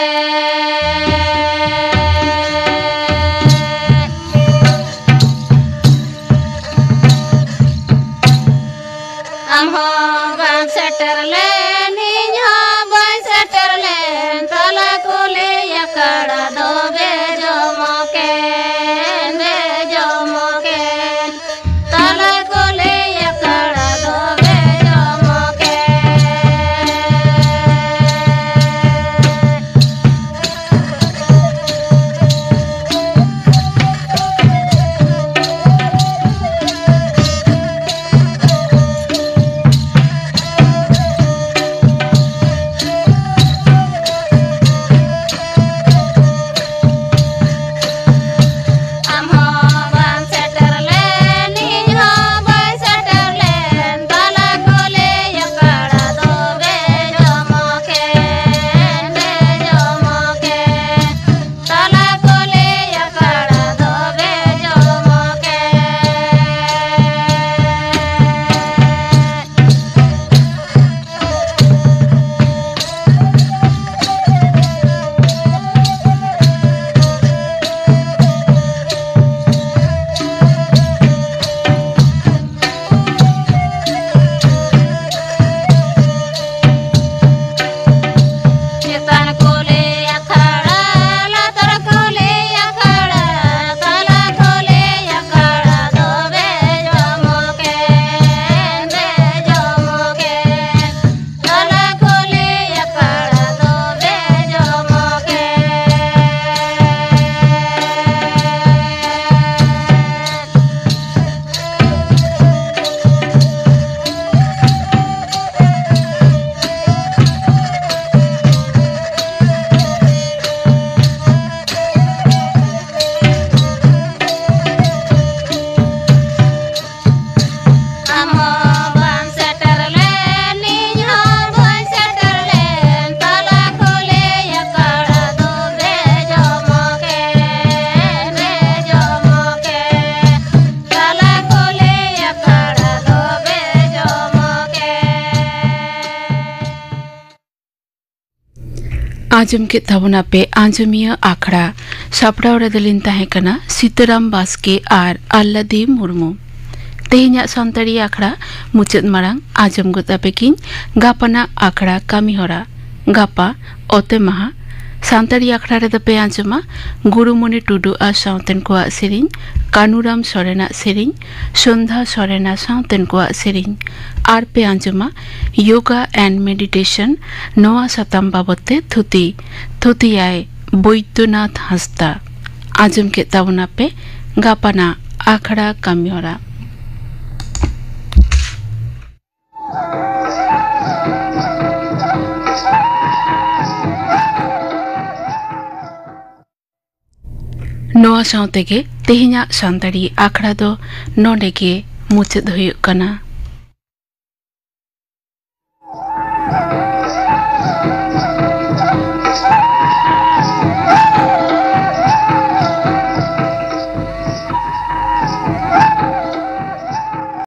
ᱟᱢ ᱦᱚᱸ ᱵᱟᱢ ᱥᱮᱴᱮᱨ ᱞᱮᱱ, ᱤᱧ ᱦᱚᱸ ᱵᱟᱹᱧ ᱥᱮᱴᱮᱨ ᱞᱮᱱ, ᱛᱟᱞᱟ ᱠᱩᱞᱦᱤ ᱟᱠᱷᱲᱟ ᱫᱚ ᱵᱮᱡᱚᱢᱚᱠᱮᱱ, ᱵᱮᱡᱚᱢᱚᱠᱮᱱ, ᱛᱟᱞᱟ ᱠᱩᱞᱦᱤ ᱟᱠᱷᱲᱟ ᱫᱚ ᱵᱮᱡᱚᱢᱚᱠᱮᱱ᱾ ᱟᱸᱡᱚᱢ ᱠᱮᱫ ᱛᱟᱵᱚᱱᱟ ᱯᱮ ᱟᱸᱡᱚᱢᱤᱭᱟᱹ ᱟᱠᱷᱲᱟ᱾ ᱥᱟᱯᱲᱟᱣ ᱨᱮᱫᱚᱞᱤᱧ ᱛᱟᱦᱮᱸ ᱠᱟᱱᱟ ᱥᱤᱛᱟᱹᱨᱟᱢ ᱵᱟᱥᱠᱮ ᱟᱨ ᱟᱞᱞᱟᱫᱤ ᱢᱩᱨᱢᱩ᱾ ᱛᱮᱦᱮᱧᱟᱜ ᱥᱟᱱᱛᱟᱲᱤ ᱟᱠᱷᱲᱟ ᱢᱩᱪᱟᱹᱫ ᱢᱟᱲᱟᱝ ᱟᱸᱡᱚᱢ ᱜᱚᱫ ᱟᱯᱮ ᱠᱤᱧ ᱜᱟᱯᱟᱱᱟᱜ ᱟᱠᱷᱲᱟ ᱠᱟᱹᱢᱤ ᱦᱚᱨᱟ᱾ ᱜᱟᱯᱟ ᱚᱛᱮ ᱢᱟᱦᱟ ᱥᱟᱱᱛᱟᱲᱤ ᱟᱠᱷᱲᱟ ᱨᱮᱫᱚ ᱯᱮ ᱟᱸᱡᱚᱢᱟ ᱜᱩᱨᱩᱢᱩᱱᱤ ᱴᱩᱰᱩ ᱟᱨ ᱥᱟᱶᱛᱮᱱ ᱠᱚᱣᱟᱜ ᱥᱮᱨᱮᱧ, ᱠᱟᱹᱱᱩᱨᱟᱢ ᱥᱚᱨᱮᱱᱟᱜ ᱥᱮᱨᱮᱧ, ᱥᱚᱱᱫᱷᱟ ᱥᱚᱨᱮᱱᱟ ᱥᱟᱶᱛᱮᱱ ᱠᱚᱣᱟᱜ ᱥᱮᱨᱮᱧ᱾ ᱟᱨ ᱯᱮ ᱟᱸᱡᱚᱢᱟ ᱭᱳᱜᱟ ᱮᱱᱰ ᱢᱮᱰᱤᱴᱮᱥᱚᱱ, ᱱᱚᱣᱟ ᱥᱟᱛᱟᱢ ᱵᱟᱵᱚᱛ ᱛᱮ ᱛᱷᱩᱛᱤ᱾ ᱛᱷᱩᱛᱤᱭᱟᱭ ᱵᱳᱭᱫᱚᱱᱟᱛᱷ ᱦᱟᱸᱥᱫᱟ᱾ ᱟᱸᱡᱚᱢ ᱠᱮᱫ ᱛᱟᱵᱚᱱᱟᱯᱮ ᱜᱟᱯᱟᱱᱟᱜ ᱟᱠᱷᱲᱟ ᱠᱟᱹᱢᱤᱦᱚᱨᱟ᱾ ᱱᱚᱣᱟ ᱥᱟᱶ ᱛᱮᱜᱮ ᱛᱮᱦᱮᱧᱟᱜ ᱥᱟᱱᱛᱟᱲᱤ ᱟᱠᱷᱲᱟ ᱫᱚ ᱱᱚᱰᱮ ᱜᱮ ᱢᱩᱪᱟᱹᱫ ᱦᱩᱭᱩᱜ ᱠᱟᱱᱟ᱾